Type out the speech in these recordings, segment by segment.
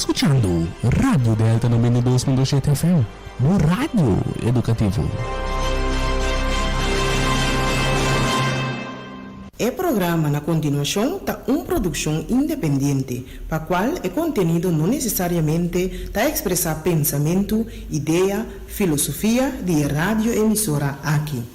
skuchando Radio Delta 92.7 FM, bo radio edukativo. E programa na kontinuashon ta un produkshon independiente, pa kual e kontenido no nesesariamente ta ekspresá pensamentu, idea, filosofia di e radioemisora aki.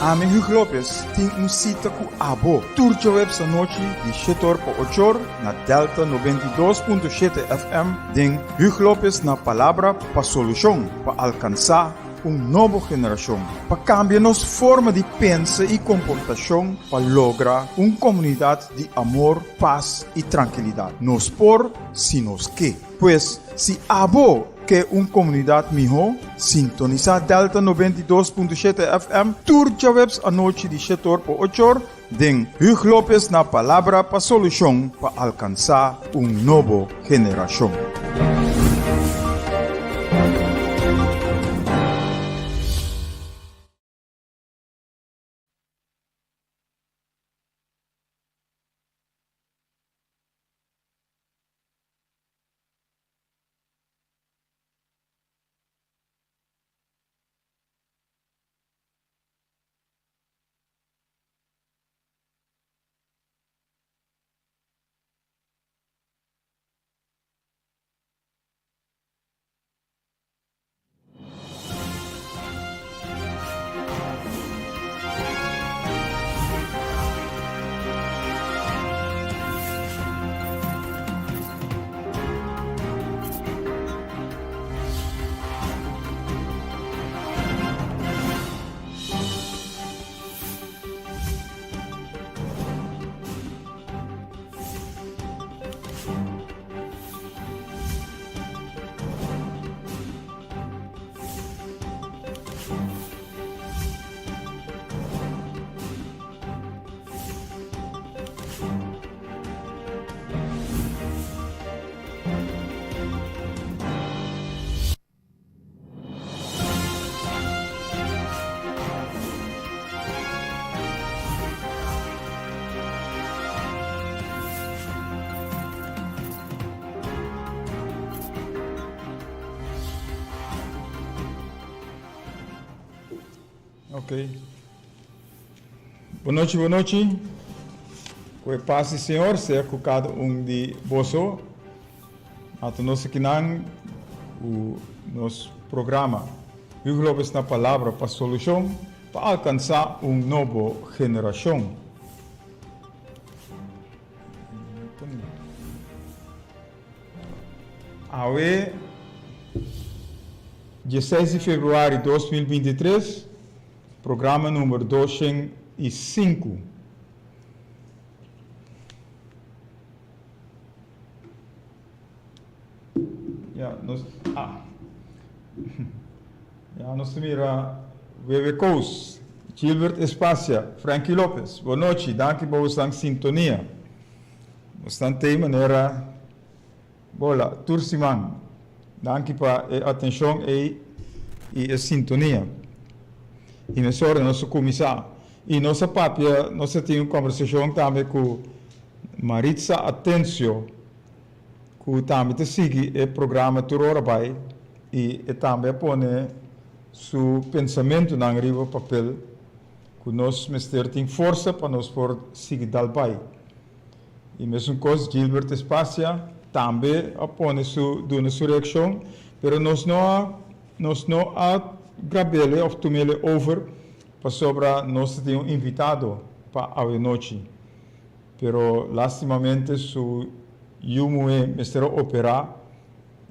Ami Hugo Lopez tin un sita ku abo tur djaweps anochi di shete or pa ocho or na Delta 92.7 FM den Hugo Lopez na Palabra pa Solushon pa alkansá un nobo generashon pa kambia nos forma di pensa i komportashon pa logra un komunidat di amor, pas i trankilidat. Nos por si nos ke. Pues, si abo ke un komunidat mihó, sintonisá Delta 92.7 FM tur djaweps anochi di shetor pa ochor den Huug Lopez na Palabra pa Solushon pa alkansá un nobo generashon. Ok. Bon nochi, bon nochi. Ku e pas di Señor sea ku kada un di boso. Ata nos akinan ku nos programa Hugo Lopez na Palabra pa Solushon pa alkansá un nobo generashon. Awe dieseis di februari 2023, programa number 205. Ya, nos, ah. Ya, nos ta mira Wewe Koos, Gilbert Espacia, Frankie Lopez. Bon nochi, danki pa bosan sintonia. Bosnan t'ei manera bola tur siman. Danki pa e atencion ei y e sintonia. Y mesora nos a cuminsa. Y nos a papia, nos a tin un conversacion tambe cu Maritza Atencio cu tambe ta sigui e programa tur ora bay y e tambe a pone su pensamentonan riba papel cu nos mester tin forsa pa nos por sigui dal bay. Y mesun cos Gilbert Espacia tambe a pone su duna su reaccion pero nos no a nos no a grabele of tumele over pasobra nos ta tin un invitado pa awenochi. Pero lastimamente su yu muhé mester a operá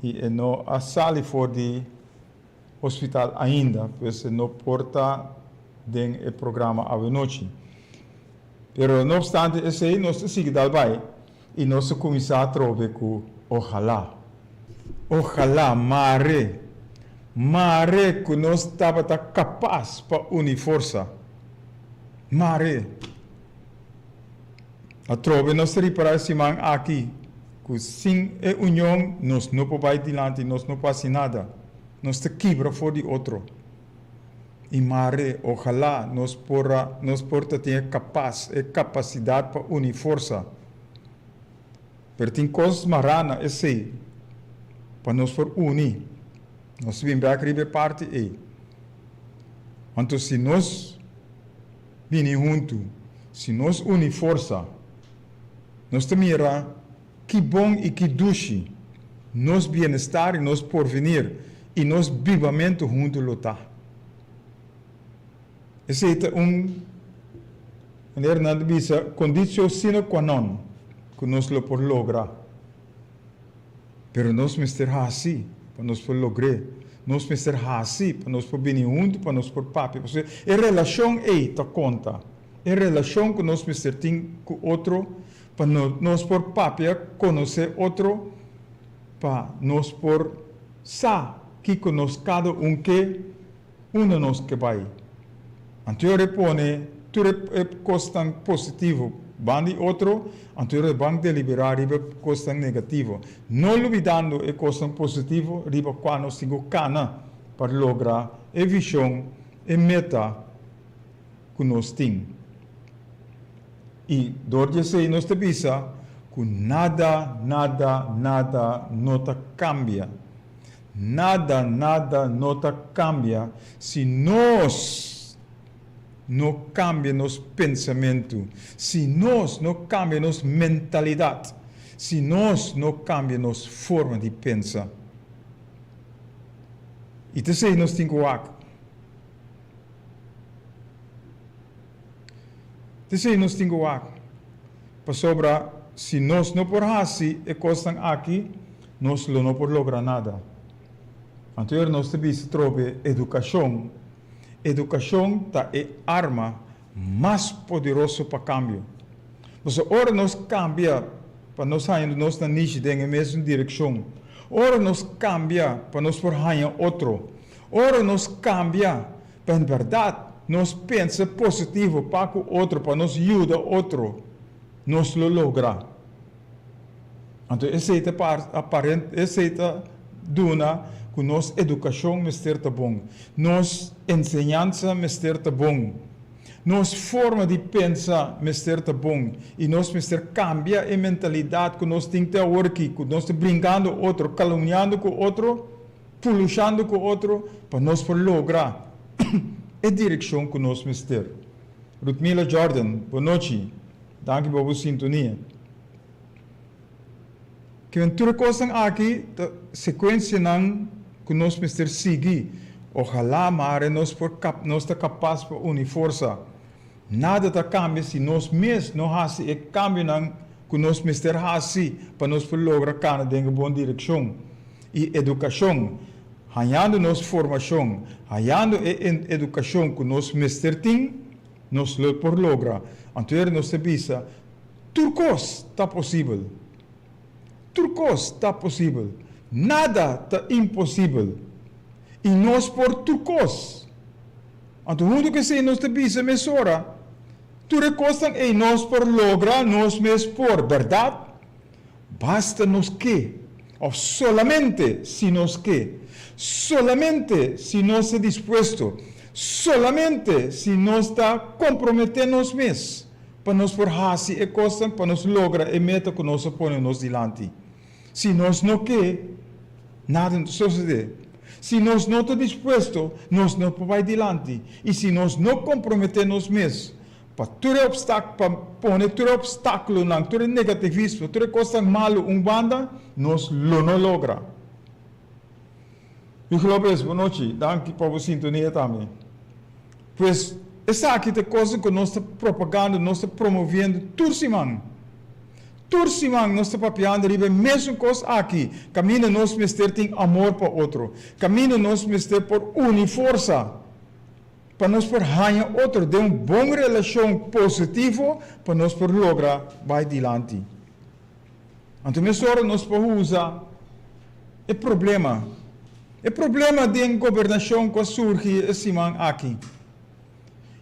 i e no a sali for di hospital ainda, pues e no por ta den e programa awenochi. Pero no obstante esei nos ta sigui dal bai i nos ta kuminsá atrobe ku ohalá. Ohalá, mare, mare ku nos tabata kapas pa uni forsa. Mare. Atrobe nos ta ripará e siman aki ku sin e union nos no por bai dilanti, nos no por hasi nada. Nos ta kibra for di otro. I mare, ojalá nos por a, nos por ta tin e kapas, e kapasidat pa uni forsa. Pero tin kos mará na esei pa nos por uni. Nos ta bin bèk riba e parti ei. Anto si nos bini huntu, si nos uni forsa, nos ta mira ki bon i ki dushi nos bienestar i nos porvenir i nos bibamentu huntu lo ta. Esei ta un, manera nan ta bisa, conditio sine qua non ku nos lo por logra. Pero nos mester hasi pa nos por logr'é. Nos mester hasi pa nos por bini huntu, pa nos por papia. Pasobra e relashon ei ta konta. E relashon ku nos mester tin ku otro pa nos por papia, konosé otro, pa nos por sa kiko nos kada un ke, unda nos ke bai. Anto e pone tur e kosnan positivo ban di otro, anto e ban deliberá riba e kosnan negativo, no lubidando e kosnan positivo riba kua nos tin ku kana pa logra e vishon, e meta ku nos tin. I dor di esei nos ta bisa ku nada, nada, nada no ta kambia. Nada, nada no ta kambia si nos no kambia nos pensamentu, si nos no kambia nos mentalidat, si nos no kambia nos forma di pensa. I ta esei nos tin ku wak. Ta esei nos tin ku wak. Pasobra si nos no por hasi e kosnan aki, nos lo no por logra nada. Anto ora nos ta bisa trobe edukashon, edukashon ta e arma mas poderoso pa kambio. Pasobra ora nos kambia pa nos haña nos na nishi den e mesun direkshon, ora nos kambia pa nos por haña otro, ora nos kambia pa en bèrdat nos pensa positivo pa ku otro, pa nos yuda otro, nos lo logra. Anto esei ta aparent, esei ta duna ku nos edukashon mester ta bon, nos enseñansa mester ta bon, nos forma di pensa mester ta bon i nos mester kambia e mentalidat ku nos tin te awor aki, ku nos ta brinkando otro, kalumniando ku otro, pulushando ku otro pa nos por logra e direkshon ku nos mester. Rutmila Jordan, bonochi. Danki pa bo sintonia. Kimen tur e kosnan aki ta sekuensianan ku nos mester sigui. Ojalá mare nos por kap nos ta kapas pa uni forsa. Nada ta kambia si nos mes no hasi e kambionan ku nos mester hasi pa nos por logra kana den e bon direkshon. I edukashon, hañando nos formashon, hañando e edukashon ku nos mester tin, Nos lo por logra. Anto ora nos ta bisa, Tur kos ta posibel. Tur kos ta posibel. Nada ta imposibel. I nos por tur kos. Anto huntu ku esei nos ta bisa mesora, Tur e kosnan ei nos por logra, nos mes por, bèrdat? Basta nos ke, òf solamente si nos ke, solamente si nos ta dispuesto, solamente si nos ta komprometé nos mes pa nos por hasi e kosnan pa nos logra e meta ku nos a pone nos dilanti. Si nos no ke, nada no ta sosodé. Si nos no ta dispuesto, nos no por bai dilanti. I si nos no komprometé nos mes Pa tur e obstak, pa pone tur e obstákulonan, tur e negativismo, tur e kosnan malu un banda, nos lo no logra. Hugo Lopez, bon nochi. Danki pa bo sintonia tambe. Pues, esaki ta e kosnan ku nos ta propagando, nos ta promoviendo tur siman. Tur siman nos ta papiando riba e mesun kos aki, kaminda nos mester tin amor pa otro, kaminda nos mester por uni forsa. Pa nos por haña otro den un bon relashon positivo pa nos por logra bai dilanti. Anto mesora nos por usa e problema, e problema den gobernashon ku a surgi e siman aki.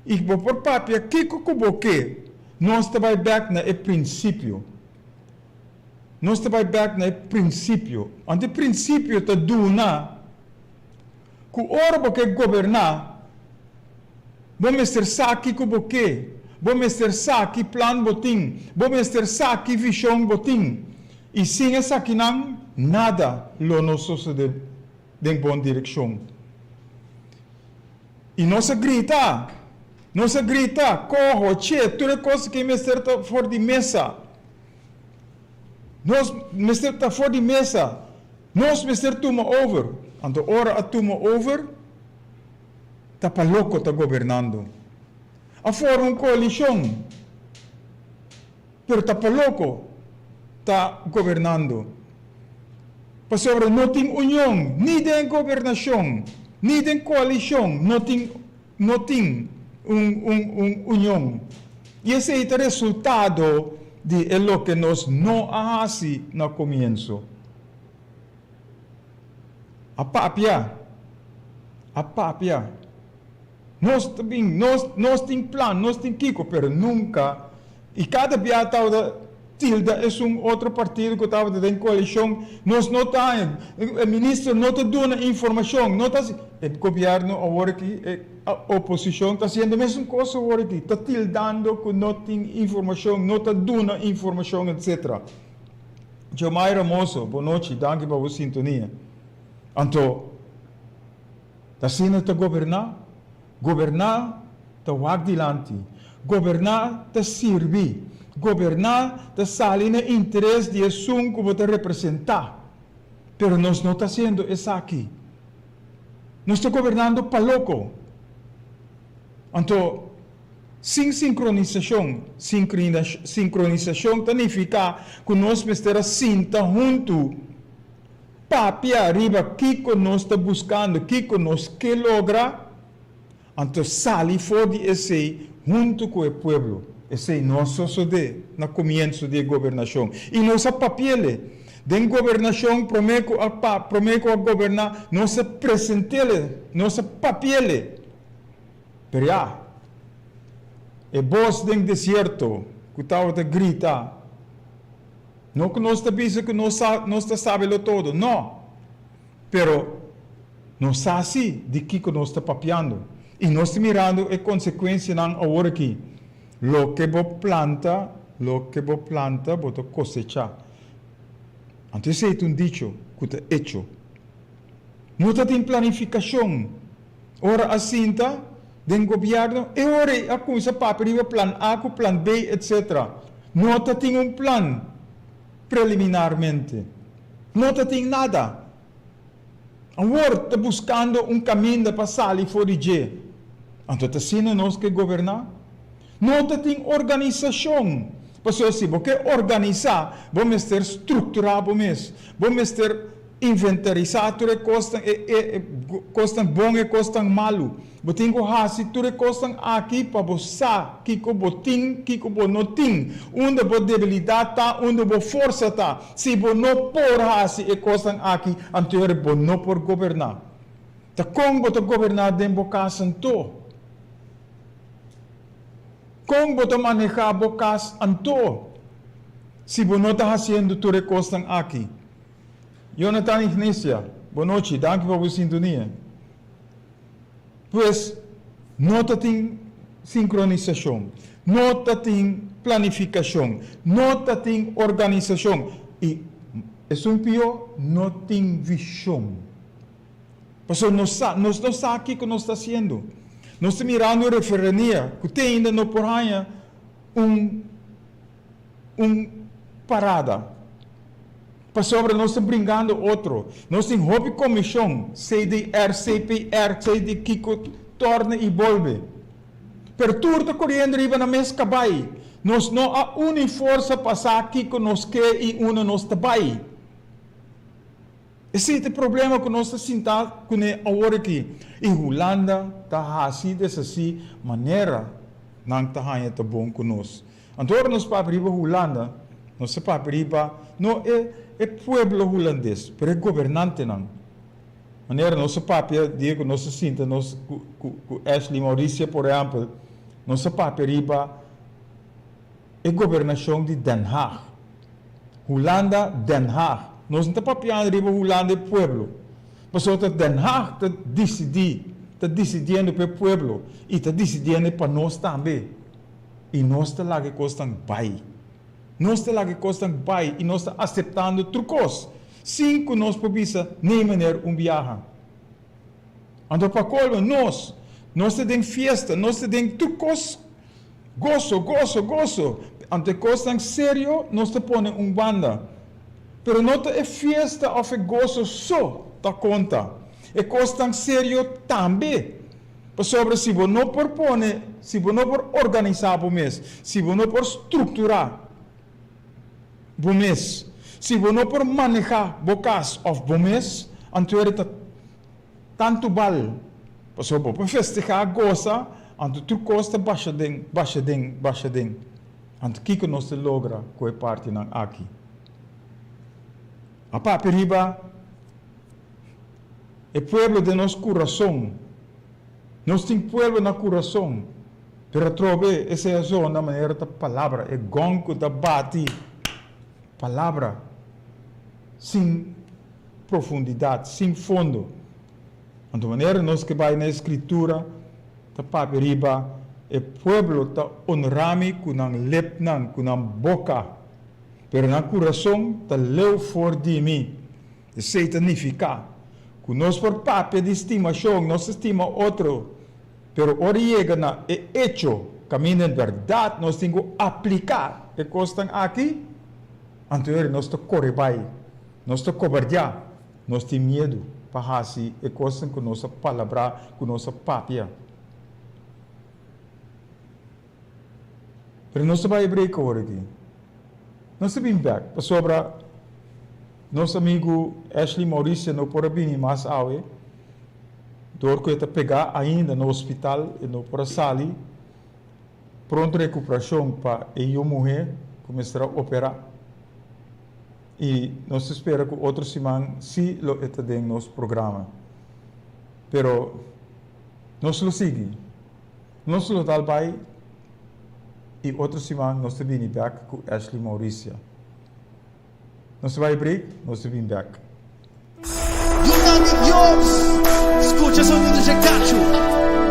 I bo por papia kiko ku bo ke, nos ta bai bèk na e prinsipio. Nos ta bai bèk na e prinsipio. Anto e prinsipio ta duna ku ora bo ke goberná, bo mester sa kiko bo ke, bo mester sa ki plan bo tin, bo mester sa ki vishon bo tin. I sin esakinan, nada lo no sosodé den bon direkshon. I nos a grita, nos a grita, Koho, che, tur e kos aki mester ta for di mesa. Nos mester ta for di mesa. Nos mester tuma over. Anto ora a tuma over, ta pa loko ta gobernando. A forma un koalishon, pero ta pa loko ta gobernando. Pasobra no tin union ni den gobernashon, ni den koalishon no tin no tin un un un union. I esei ta resultado di e loke nos no a hasi na komienso. A papia, a papia. Nos ta bin, nos, nos tin plan, nos tin kiko, pero nunka, i kada bia tabata tilda esun otro partido ku tabata den koalishon, nos no ta haña, e minister no ta duna informashon, no ta hasi, e gobièrnu awor aki, e oposishon ta hasiendo mesun kos awor aki, ta tildando ku no tin informashon, no ta duna informashon, etsetera. Jomaira Moso, bonochi, danki pa bo sintonia. Anto. Ta asina ta goberná? Goberná ta wak dilanti. Goberná ta sirbi. Goberná ta sali na interes di esun ku bo ta representá. Pero nos no ta hasiendo esaki. Nos ta gobernando pa loko. Anto, sin sinkronisashon, sinkronisashon ta nifiká ku nos mester a sinta huntu. Papia riba kiko nos ta buskando, kiko nos ke logra, anto sali for di esei huntu ku e pueblo. Esei no a sosodé na komienso di e gobernashon. I nos a papi'ele. Den gobernashon promé ku a promé ku a goberná nos a present'ele, nos a papi'ele. Pero ya, e bos den desierto ku tabata grita. No ku nos ta bisa ku nos sa, nos ta sabelo todo, no. Pero nos sa si di kiko nos ta papiando. I nos ta mirando e konsekuensianan awor aki. Loke bo planta, loke bo planta, bo ta kosechá. Anto esei ta un dicho ku ta echo. No ta tin planifikashon. Ora a sinta den gobièrnu, e ora ei a kuminsá papia riba plan A ku plan B, etsetera. No ta tin un plan preliminarmente. No ta tin nada. Awor ta buskando un kaminda pa sali for di dje. Anto ta asina nos ke goberná? No ta tin organisashon. Pasobra si bo ke organisá, bo mester strukturá bo mes. Bo mester inventarisá tur e kosnan, e e kosnan bon, e kosnan malu. Bo tin ku hasi tur e kosnan aki pa bo sa kiko bo tin, kiko bo no tin, unda bo debilidat ta, unda bo forsa ta. Si bo no por hasi e kosnan aki, anto bo no por goberná. Ta kon bo ta goberná den bo kas anto? Kon bo ta manehá bo kas anto si bo no ta hasiendo tur e kosnan aki? Jonathan Ignesia, bonochi, danki pa bo sintonia. Pues, no ta tin sinkronisashon, no ta tin planifikashon, no ta tin organisashon i esun pió, no tin vishon. Pasobra nos sa, nos no sa kiko nos ta hasiendo. Nos ta mirando referenia ku te ainda no por haña un un parada. Pasobra nos ta bringando otro. Nos tin hopi komishon, CDR, CPR, CD kiko, torna i bolbe. Pero tur ta koriendo riba nan mes kabai. Nos no a uni forsa pa sa kiko nos ke i unda nos ta bai. Esei ta e problema ku nos ta sinta kuné awor aki. I Hulanda ta hasi desasí manera nan ta haña ta bon ku nos. Anto ora nos papia riba Hulanda, nos ta papia riba no e e pueblo hulandes, pero e gobernantenan. Manera nos a papia dia ku nos a sinta nos ku ku ku Ashley Mauricia por ehèmpel. Nos a papia riba e gobernashon di Den Haag. Hulanda, Den Haag. Nos no ta papiando riba Hulanda e pueblo. Pasobra ta Den Haag ta disidí, ta disidiendo pa e pueblo i ta disidiendo pa nos tambe. I nos ta laga e kosnan bai. Nos ta laga e kosnan bai i nos ta aseptando tur kos sin ku nos por bisa, Nee meneer, un biaha. Anto pa colmo nos, nos ta den fiesta, nos ta den tur cos, goso, goso, goso. Anto e cosnan serio nos ta pone un banda. Pero no ta e fiesta of e goso so ta conta, e cosnan serio tambe. Pasobra si bo no por pone, si bo no por organisa bo mes, si bo no por structura bo mes. Si bo no por maneha bo kas òf bo mes, anto e ta tantu bal. Pasobra bo por festehá, gosa, anto tur kos ta basha den, basha den, basha den. Anto kiko nos ta logra ku e partinan aki? A papia riba e pueblo den nos kurason. Nos tin pueblo na kurason. Pero atrobe esei a zona manera ta palabra, e gong ku ta bati palabra sin profundidat, sin fondo. Anto manera nos ke bai na e Skritura ta papia riba e pueblo ta onra mi ku nan lepnan, ku nan boka, pero nan kurason ta leu for di mi. Esei ta nifiká ku nos por papia di stimashon, nos ta stima otro, Pero ora yega na e echo kaminda en bèrdat nos tin ku apliká e kosnan aki, anto ora nos ta kore bai, nos ta kobardiá, nos tin miedu pa hasi e kosnan ku nos a palabrá, ku nos a papia. Pero nos ta bai break awor aki. Nos ta bin bèk pasobra nos amigu Ashley Mauricia no por a bini mas awe dor ku e ta pegá ainda na hospital, e no por a sali. Pronto rekuperashon pa e yu muhé ku mester a operá. I nos ta spera ku otro siman sí lo e ta den nos programa. Pero nos lo sigui. Nos lo dal bai y otro siman nos ta bini bek cu Ashley Mauricia. Nos ta bai break, nos ta bini bek. Yunan di Dios, scucha sonido dje cachu.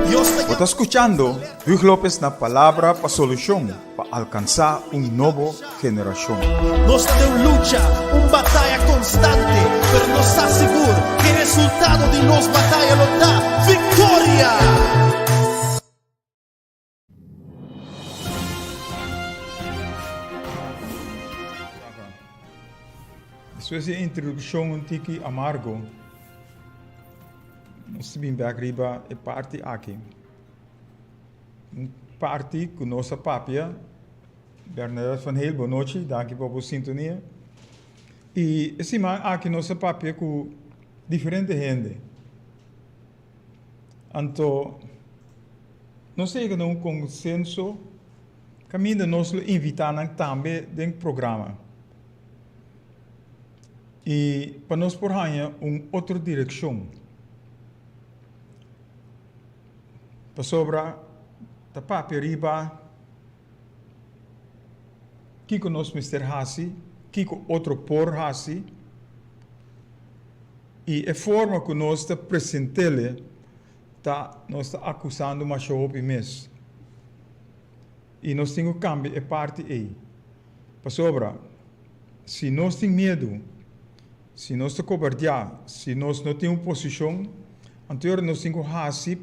Dios ta Bo ta scuchando Huug Lopez na Palabra pa Solucion pa alcansa un nobo generacion. Nos ta den un lucha, un bataya constante, pero nos sa sigur cu e resultado di nos bataya lo ta victoria! Despues di e introduccion un tiki amargo, nos ta bin bek riba e parti aki. Un parti ku nos a papia. Bernadette van Heel, bon nochi, danki pa bo sintonia. I e siman aki nos a papia ku diferente hende. Anto nos a yega na un konsenso kaminda nos lo invitá nan tambe den programa. I pa nos por haña un otro direkshon. Pasobra ta papia riba kiko nos mester hasi, kiko otro por hasi, i e forma ku nos ta present'el ta nos ta akusando masha hopi mes. I nos tin ku kambia e parti ei. Pasobra si nos tin miedu, si nos ta kobardiá, si nos no tin un posishon, anto ora nos tin ku hasi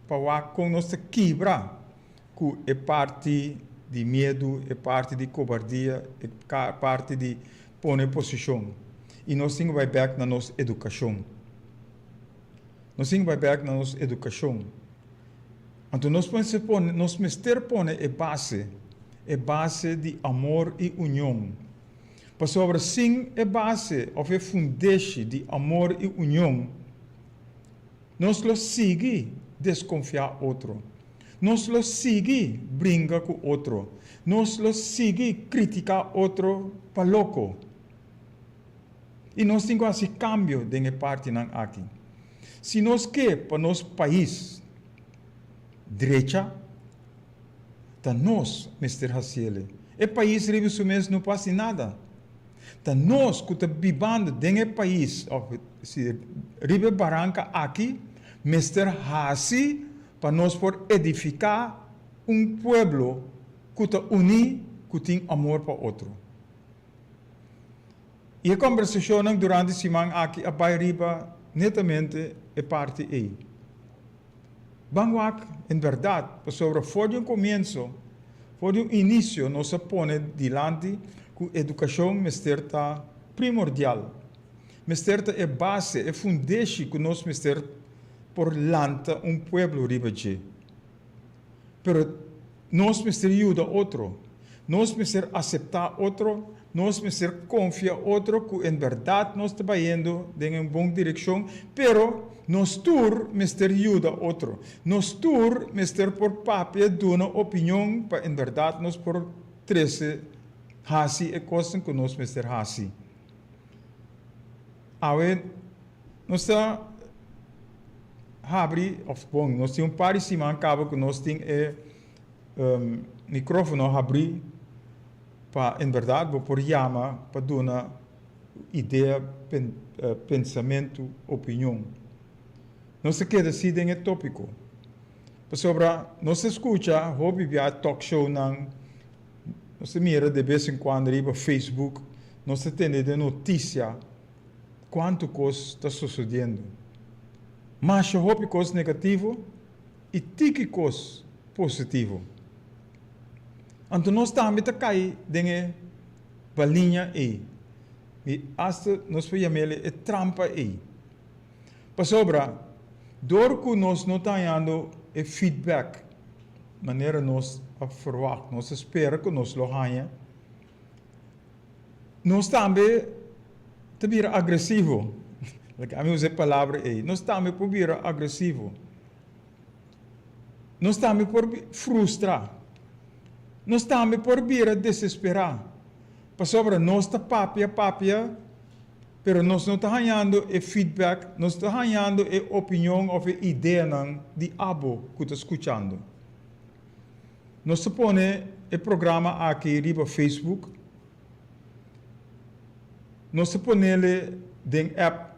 pa wak kon nos ta kibra ku e parti di miedu, e parti di kobardia, e parti di pone posishon. I nos tin ku bai bèk na nos edukashon. Nos tin ku bai bèk na nos edukashon. Anto nos mester pone, nos mester pone e base, e base di amor i union. Pasobra sin e base òf e fundeshi di amor i union, nos lo sigui deskonfiá otro. Nos lo sigui bringa ku otro. Nos lo sigui kritiká otro pa loko. I nos tin ku hasi kambio den e partinan aki. Si nos ke pa nos pais drecha, Ta nos mester hasiele. E pais riba su mes no por hasi nada. Ta nos ku ta bibando den e pais òf si riba e baranka aki mester hasi pa nos por edifiká un pueblo ku ta uní, ku tin amor pa otro. I e kòmbersashonnan durante siman aki a bai riba netamente e parti ei. Ban wak, en bèrdat, pasobra for di un komienso, for di un inisio nos a pone dilanti ku edukashon mester ta primordial, mester ta e base, e fundeshi ku nos mester por lanta un pueblo riba dje. Pero nos mester yuda otro, nos mester aseptá otro, nos mester konfia otro ku en bèrdat nos ta bayendo den un bon direkshon, pero nos tur mester yuda otro. Nos tur mester por papia, duna opinion pa en bèrdat nos por trese, hasi e kosnan ku nos mester hasi. Awe nos ta habri, of bon, nos tin un par di siman kaba ku nos tin e mikrofono habri pa en bèrdat bo por yama pa duna idea, pensamentu, opinion. Nos ta keda si den e topiko. Pasobra nos ta skucha hopi bia talk shownan, nos ta mira de bes en kuando riba Facebook, nos ta tende den notisia kuantu kos ta sosodiendo. Masha hopi kos negativo i tiki kos positivo. Anto nos tambe ta kai den e baliña ei, i asta nos por yam'el e trampa ei. Pasobra, dor ku nos no ta hañando e feedback manera nos a ferwagt, nos a spera ku nos lo haña, nos tambe ta bira agresivo. Laga mi usa e palabra ei, nos tambe por bira agresivo. Nos tambe por frustra. Nos tambe por bira desesperá. Pasobra nos ta papia, papia, pero nos no ta hañando e feedback, nos ta hañando e opinion òf e ideanan di abo ku ta skuchando. Nos ta pone e programa aki riba Facebook. Nos ta ponele den app,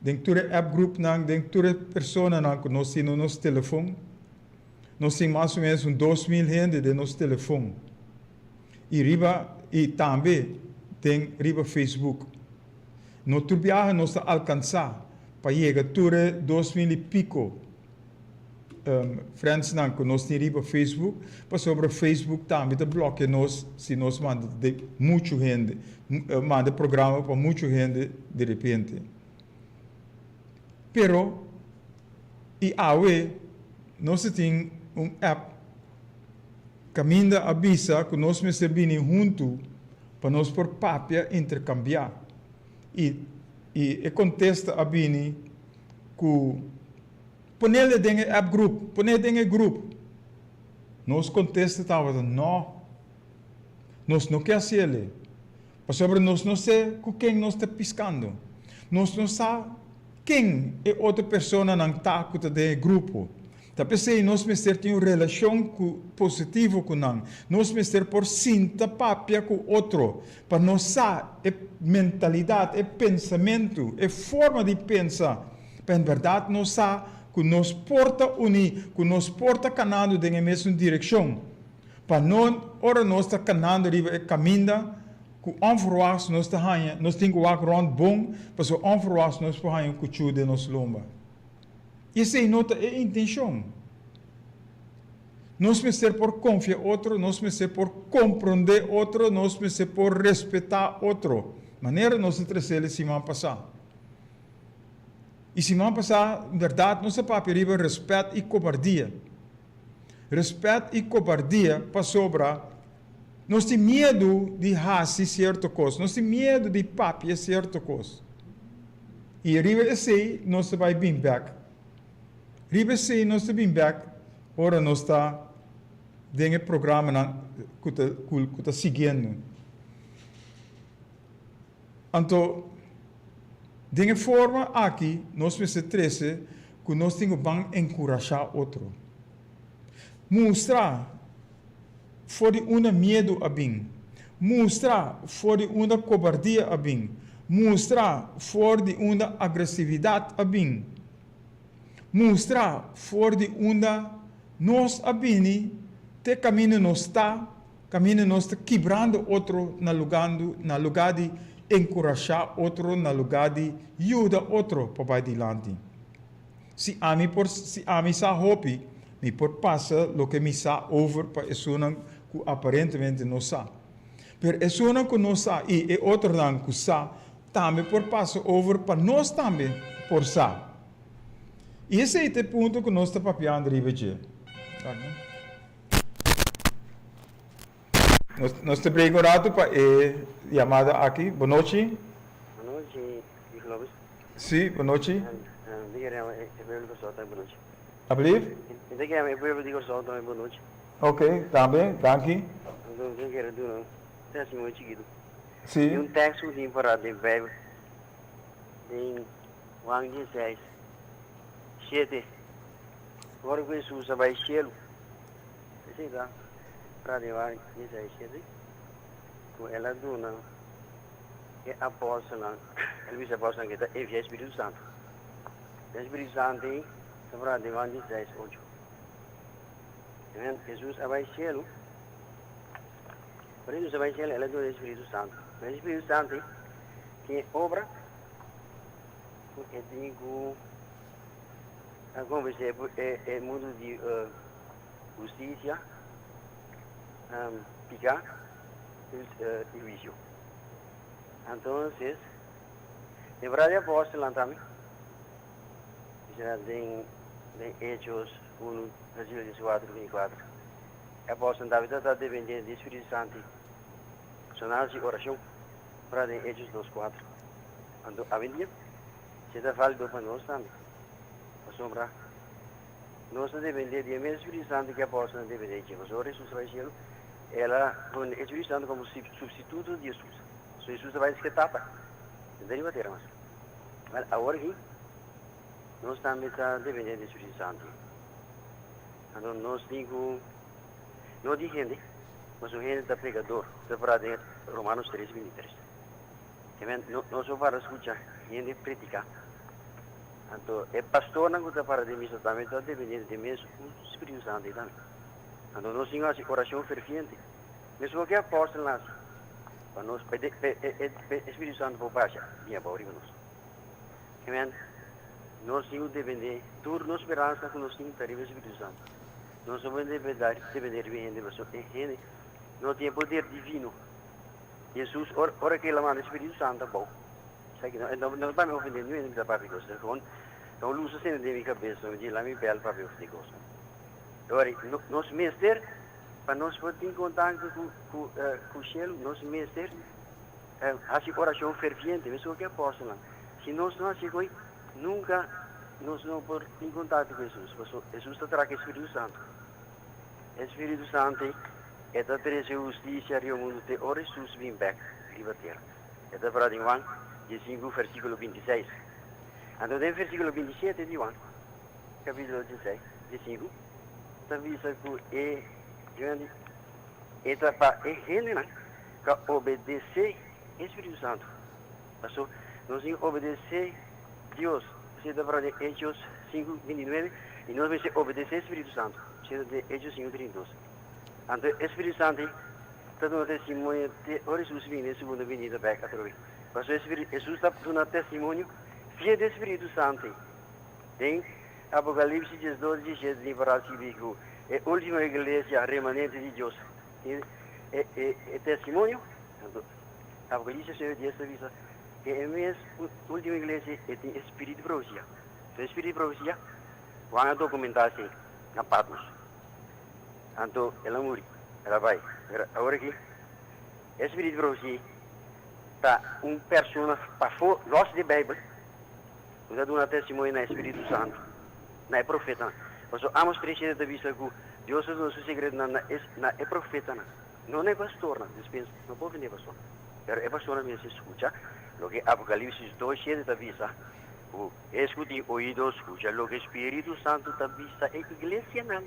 den tur e app groupnan, den tur e personanan ku nos tin na nos telefon. Nos tin mas o menos un 2000 hende den nos telefon. I riba i tambe den riba Facebook. No tur biaha nos ta alkansá pa yega tur e 2000 i piko friendsnan ku nos tin riba Facebook, pasobra Facebook tambe ta blòkia nos si nos manda de muchu hende, manda programa pa muchu hende di repente. Pero i awe nos ta tin un app kaminda a bisa ku nos mester bini huntu pa nos por papia, interkambiá. I i e kontesta a bini ku. Ponele den e app group, pone den e group. Nos kontesta tabata no. Nos no ke hasiele. Pasobra nos no se ku ken nos ta piskando. Nos no sa ken e otro personanan ta ku ta den e grupo. Ta p'esei nos mester tin un relashon ku positivo ku nan. Nos mester por sinta papia ku otro pa nos sa e mentalidat, e pensamentu, e forma di pensa. Pa en bèrdat nos sa ku nos por ta uní, ku nos por ta kanando den e mesun direkshon. Pa no ora nos ta kanando riba e kaminda ku ònferwaks nos ta haña, nos tin ku wak rònt bon, pasobra ònferwaks nos por haña un kuchú den nos lomba. I esei no ta e intenshon. Nos mester por konfia otro, nos mester por komprondé otro, nos mester por respetá otro, manera nos a tres'el e siman pasá. I siman pasá, en bèrdat, nos a papia riba rèspèt i kobardia. Rèspèt i kobardia pasobra nos tin miedu di hasi sierto kos, nos tin miedu di papia sierto kos. I riba esei nos ta bai bin bèk. Riba esei nos ta bin bèk ora nos ta den e programanan ku ta ku ta siguiendo. Anto, den e forma aki nos mester trese ku nos tin ku ban enkurashá otro. Mustra. for di unda miedu a bin. Mustra for di unda kobardia a bin. Mustra for di unda agresividat a bin. Mustra for di unda nos a bini te kaminda nos ta, kaminda nos ta kibrando otro na lugando na lugá di enkurashá otro, na lugá di yuda otro pa bai dilanti. Si ami por si ami sa hopi, mi por pasa loke mi sa over pa esunnan ku aparentemente no sa. Pero esunnan ku no sa i e otronan ku sa tambe por pasa over pa nos tambe por sa. I esei ta e punto ku nos ta papiando riba dje. Nos ta break un ratu pa e yamada aki. Bonochi. Bonochi, Viejo Lopez. Si, bonochi. Mi ta kere e pueblo di Kòrsou tambe bonochi. Ablief? Mi ta kere e pueblo di Kòrsou tambe bonochi. Ok, tambe, danki. Anto mi ta kere duna un testimonio chikitu. Si. Di un tekst ku tin pará den Beibel, den Juan dieseis, shete, ora ku Hesus a bai shelu. Esei ta pra di Juan dieseis, shete, ku el a duna e apòstelnan, el bisa e apòstelnan ku e ta enviá e Spiritu Santu. E Spiritu Santu ei ta pra di Juan dieseis, ocho. Hesus a bai shelu. Ora Hesus a bai shelu, el a duna e Spiritu Santu. E Spiritu Santu ei tin e obra ku e tin ku a konvensé e mundu di hustisia, piká i huisio. Entonces, den bra di apòstelnan tambe, den Hechos unu, versíkulo dieskuater, bintikuater. E apòstelnan tambe tabata dependé di spiritu santu so nan hasi orashon ora den Hechos dos kuater. Anto awendia esei ta válido pa nos tambe, pasobra nos ta dependé di e mes spiritu santu ku e apòstelnan a dependé dje. Pasobra ora Hesus a bai shelu, el a pone e spiritu santu komo supstituto di Hesus. So Hesus a bai esaki Tata, no ta riba tera mas. Wèl, awor aki nos tambe ta dependé di spiritu santu. Anto nos tin ku no di hende, pasobra hende ta pekador, ta pará den Romanos tres bintitres. Amen. No, nos por para skucha hende prediká. Anto e pastornan ku ta para den misa tambe ta dependé di mes un Spiritu Santu ei tambe. Anto nos tin ku hasi orashon ferviente, meskos ku e apòstelnan hasi, pa nos, pa e Spiritu Santu por basha bin abou riba nos. Amen. Nos tin ku dependé, tur nos speransa ku nos tin ta riba e Spiritu Santu. Nos no por dependé riba e hende, pasobra e hende no tin e poder divino. Hesus, ora ku el a manda e Spiritu Santu abou, sa ki no, no pa mi ofendé niun hende mi ta papia kos, ta gewoon ta un lus asina den mi kabes, mi di laat mi bèl papia ofendé kos. Awor, nos mester, pa nos por tin kontakto ku ku shelu, nos mester hasi orashon ferviente, meskos ku e apòstelnan. Si nos no hasi ko'i, nunka nos no por tin kontakto ku Hesus, pasobra Hesus ta traha ku e Spiritu Santu. E Spiritu Santu e ta trese hustisia riba mundu te ora Hesus bin bek riba tera. E ta pará den Juan diesinku versíkulo bintiseis. Anto den versíkulo bintisiete di Juan kapítulo dieseis, diesinku, ta bisa ku e e ta pa e hendenan ku a obedesé e Spiritu Santu. Paso nos tin obedesé Dios, esei ta pará den Hechos sinku bintinuebe, i nos mester obedesé Spiritu Santu, esei ta den Hechos sinku trinta i dos. Anto e Spiritu Santu ei ta duna testimonio te ora Hesus bini den segundo binida bèk atrobe. Paso e Spiritu, Hesus ta duna testimonio via di e Spiritu Santu ei. Den Apokalipsis diesdos diesshete tin pará skibí ku e último iglesia remanente di Dios tin e e testimonio. Anto Apocalipsis nuebe dies ta bisa ku e mes último iglesia e tin e spiritu di profesia. E spiritu di profesia Juan a dokumentá esei na Patmos. Anto el a muri, el a bai. Pero awor aki e spiritu di profesia ta un persona pafó, lòs di Beibel, ku ta duna testimonio na e Spiritu Santu, na e profetanan. Pasobra Amos tres shete ta bisa ku Dios ta duna su sekretonan na e profetanan. No na e pastornan, dispensa, no por ofende e pastor, pero e pastornan mester skucha loke Apokalipsis dos shete ta bisa, ku es ku tin oido skucha loke Spiritu Santu ta bisa e iglesianan.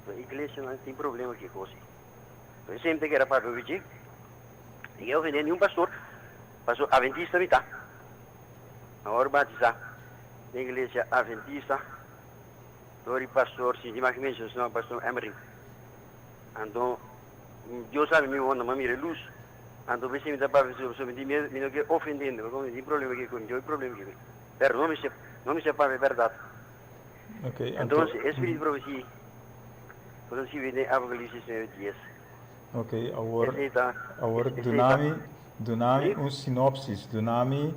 E iglesianan tin problema ku e kos ei. Entonces mi ta kere papia over dje. Mi ke ofende niun pastor, paso aventista mi ta. Awor batisa den iglesia aventista dor di pastor, sinti mas ki menciona su nomber, pastor Emery. Anto Dios sabi mi wonder, mi a mira e luz. Anto p'esei mi ta papia pasobra mi tin miedu, mi no ke ofende hende, pasobra mi tin problema ke ku mi, tin hopi problema ke mi. Pero no mester, no mester papia berdad. Ok, anto. Entonces, e spiritu di profesia ku ta skirbi den Apokalipsis 9, dies. Ok, awor, Esei ta, awor esei ta. dunami, dunami Sí? un sinopsis, dunami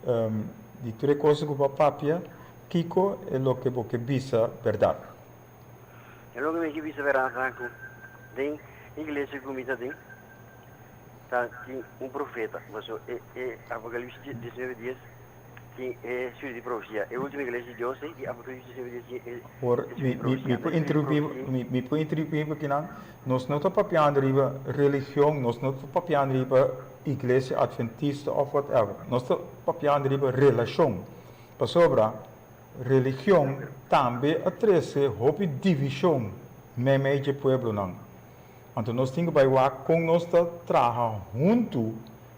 um, di tur e cosa ku bo a papia, kiko e loke bo ke bisa bèrdat? E loke mi ke bisa bèrdat ta ku den iglesia ku mi ta den, ta tin un profeta, pasobra e, e Apokalipsis 19, dies tin e spiritu di profesia. E ultimo iglesia di Dios ei, di Apokalipsis 19 dies tin e Por, spiritu mi, di mi, profesia. mi por E spiritu di interrumpí, profesia. mi, mi por interrumpí bo kinan. Nos no ta papiando riba religion, nos no ta papiando riba iglesia adventista of whatever. Nos ta papiando riba relashon. Pasobra religion tambe a trese hopi divishon meimei dje pueblonan. Anto nos tin ku bai wak kon nos ta traha huntu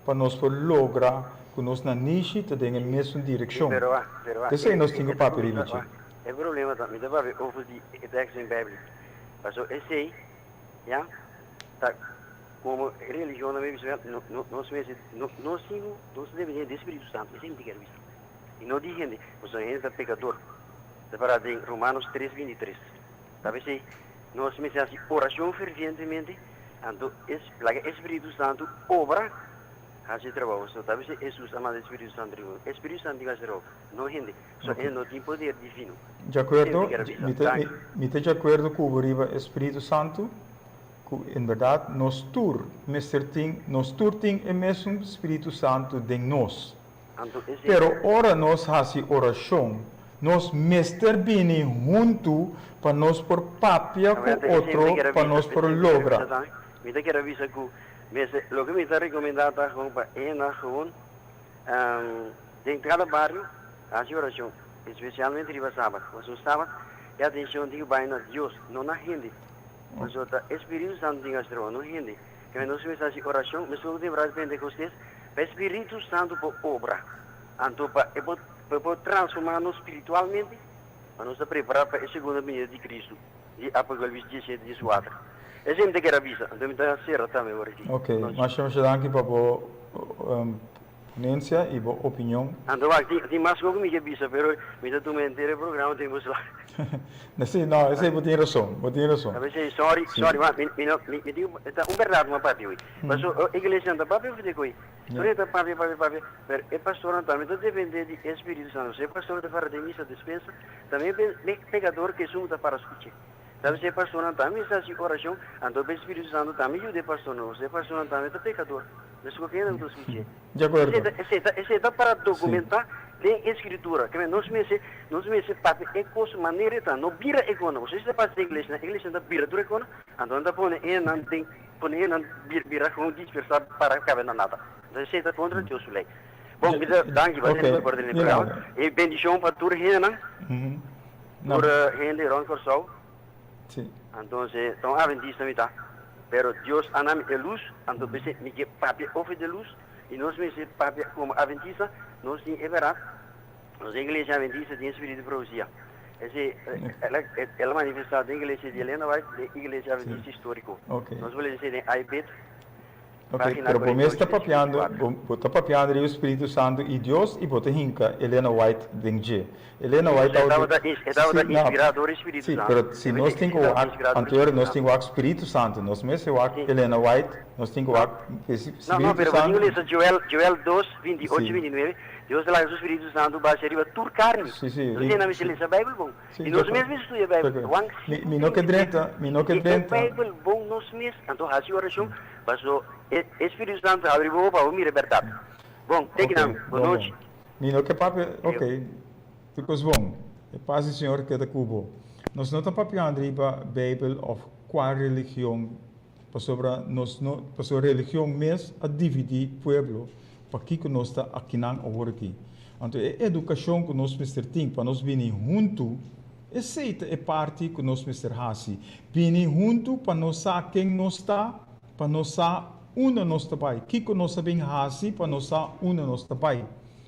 pa nos por logra ku nos nanishi ta den e mesun Sí, direkshon. pero wak, pero wak, P'esei e, nos e, tin ku e ta papia kuminsá, riba dje. wak, e problema ta, mi ta papia over di e teksto den Bijbel. Pasobra esei, ya, ta komo e religionnan mi bisa, no, no, nos mester, no, nos tin ku, nos ta depende di Spiritu Santu, esei mi ta kere bisa. I no di hende, pasobra hende ta pekador. Ta pará den Romanos tres, 23. Ta p'esei nos mester hasi orashon fervientemente, anto es laga e Spiritu Santu obra hasi e trabou. So ta p'esei Hesus a manda e Spiritu Santu riba nos. E Spiritu Santu tin ku hasi e trabou, no hende. So Ok. hende no tin poder divino. Di Esei akuerdo, mi ta kere bisa. mi ta, mi, Danki. mi ta di akuerdo ku bo riba e Spiritu Santu, ku en bèrdat nos tur mester tin, nos tur tin e mesun Spiritu Santu den nos. Anto esei. Pero ora nos hasi orashon, nos mester bini huntu pa nos por papia ku Anto esei mi ta otro kere pa bisa, nos por esei mi ta kere logra. bisa tambe. Mi ta kere bisa ku mester, loke mi ta rekomendá ta gewoon pa e na gewoon den kada bario hasi orashon, espesialmente riba sabat. Pasobra sabat e atenshon tin ku bai na Dios, no na hende. Pasobra ta e Spiritu Santu tin ku hasi trabou, no hende. Kende nos mester hasi orashon, mester ku temporada di Pentecostes, pa e Spiritu Santu por obra, anto pa e por pa e por transformá nos spiritualmente, pa nos ta prepará pa e segunda binida di Cristo, di Apocalipsis diesshete, dieskuater. Esei mi ta kere a bisa, anto mi ta sera tambe ora aki. Ok, Nochi. masha masha danki pa bo ponencia y bo opinion. Anto wak, tin tin mas kos ku mi ke bisa, pero mi ta tuma henter e programa tempu sla. Si, no, esei bo tin rason, bo tin rason. A veces, sorry, Si. sorry, ma mi mi no mi mi tin ta un berdad mi a papia hoy. Paso e iglesianan ta papia over di koe. Tur e ta papia, papia, papia, pero e pastornan tambe ta depende di e Spiritu Santo. Si e pastor ta para den misa despensa, tambe e pecador ke esun ta para skucha. Ta si e pastornan tambe mester hasi orashon, anto e Spiritu Santo tambe yuda e pastornan. Pasobra e pastornan tambe ta pecador. Mesco kende ku ta skuch'é. Di akuerdo. Esei ta, esei ta, esei ta para Si. dokumentá den e Skritura. Ke men nos mester, nos mester papia e kos manera e ta, no bira e kona. Pasobra si ta pasa den iglesia, nan iglesia ta bira tur e kona, anto nan ta pone e nan den, pone e nan bir, bira kon dispersá para kabe na nada. Entonces esei ta kontra Dios su lei. Bon, mi ta danki pa Ok, tene por tene di programa. nada. E bendishon pa tur hendenan, Na, tur hende rònt Kòrsou. si. Entonces, ta un adventista mi ta, pero Dios a nami e luz, anto p'esei mi ke papia over di luz, y nos mester papia como adventista, nos tin e berdad, nos iglesia adventista tin e spiritu di profecia, esei el a manifesta den iglesia di Elena White, den iglesia adventista historico, nos por lesa esei den IBIT. Ok, pero bo mes ta papiando, bo, bo ta papiando riba Spiritu Santu i Dios i bo ta hinka Elena White den dje. Elena White tabata, E tabata si, no, inspirá dor e Spiritu si, Santu. pero si nos tin ku wak, anto nos tin ku wak Spiritu Santu, nos mester wak Elena White, nos tin ku wak Spiritu No, no, pero bo tin ku Santu. lesa Joel, Joel dos, 28, Si. 29, Dios ta laga su Spiritu Santu basha riba tur karni. Si, si, Nos hende a mester si. lesa Bijbel bon. Si, I nos de mes acuerdo. mester studia De Bijbel. acuerdo. Juan Mi, 5, mi no ke 33, drenta, mi no ke E e drenta. Bijbel bon nos mes, anto hasi orashon, paso e e Spiritu Santu habri bo pa bo mira e bèrdat. Bon, te Ok, kinan. bon, Bonochi. bon. Mi no ke papia, ok, tur kos bon. E pas di Señor keda ku bo. Nos no ta papiando riba Bijbel òf kua religion, pasobra nos no, pasobra religion mes a dividí pueblo pakiko nos ta akinan awor aki. Anto e edukashon ku nos mester tin pa nos bini huntu, esei ta e parti ku nos mester hasi. Bini huntu pa nos sa ken nos ta. pa nos sa unda nos ta bai, kiko nos a bin hasi pa nos sa unda nos ta bai.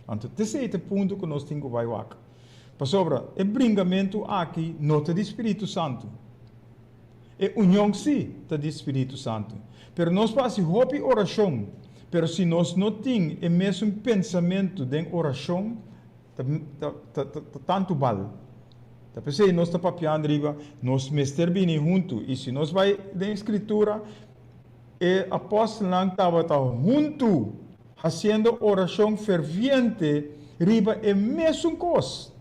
Anto t'esei ta e punto ku nos tin ku bai wak. Pasobra e bringamentu aki no ta di Spiritu Santu. E union sí ta di Spiritu Santu. Pero nos por hasi hopi orashon, pero si nos no tin e mesun pensamentu den orashon, ta ta ta tantu bal. Ta p'esei nos ta papiando riba nos mester bini huntu. I si nos bai den Skritura, e apòstelnan tabata huntu hasiendo orashon ferviente riba e mesun kos.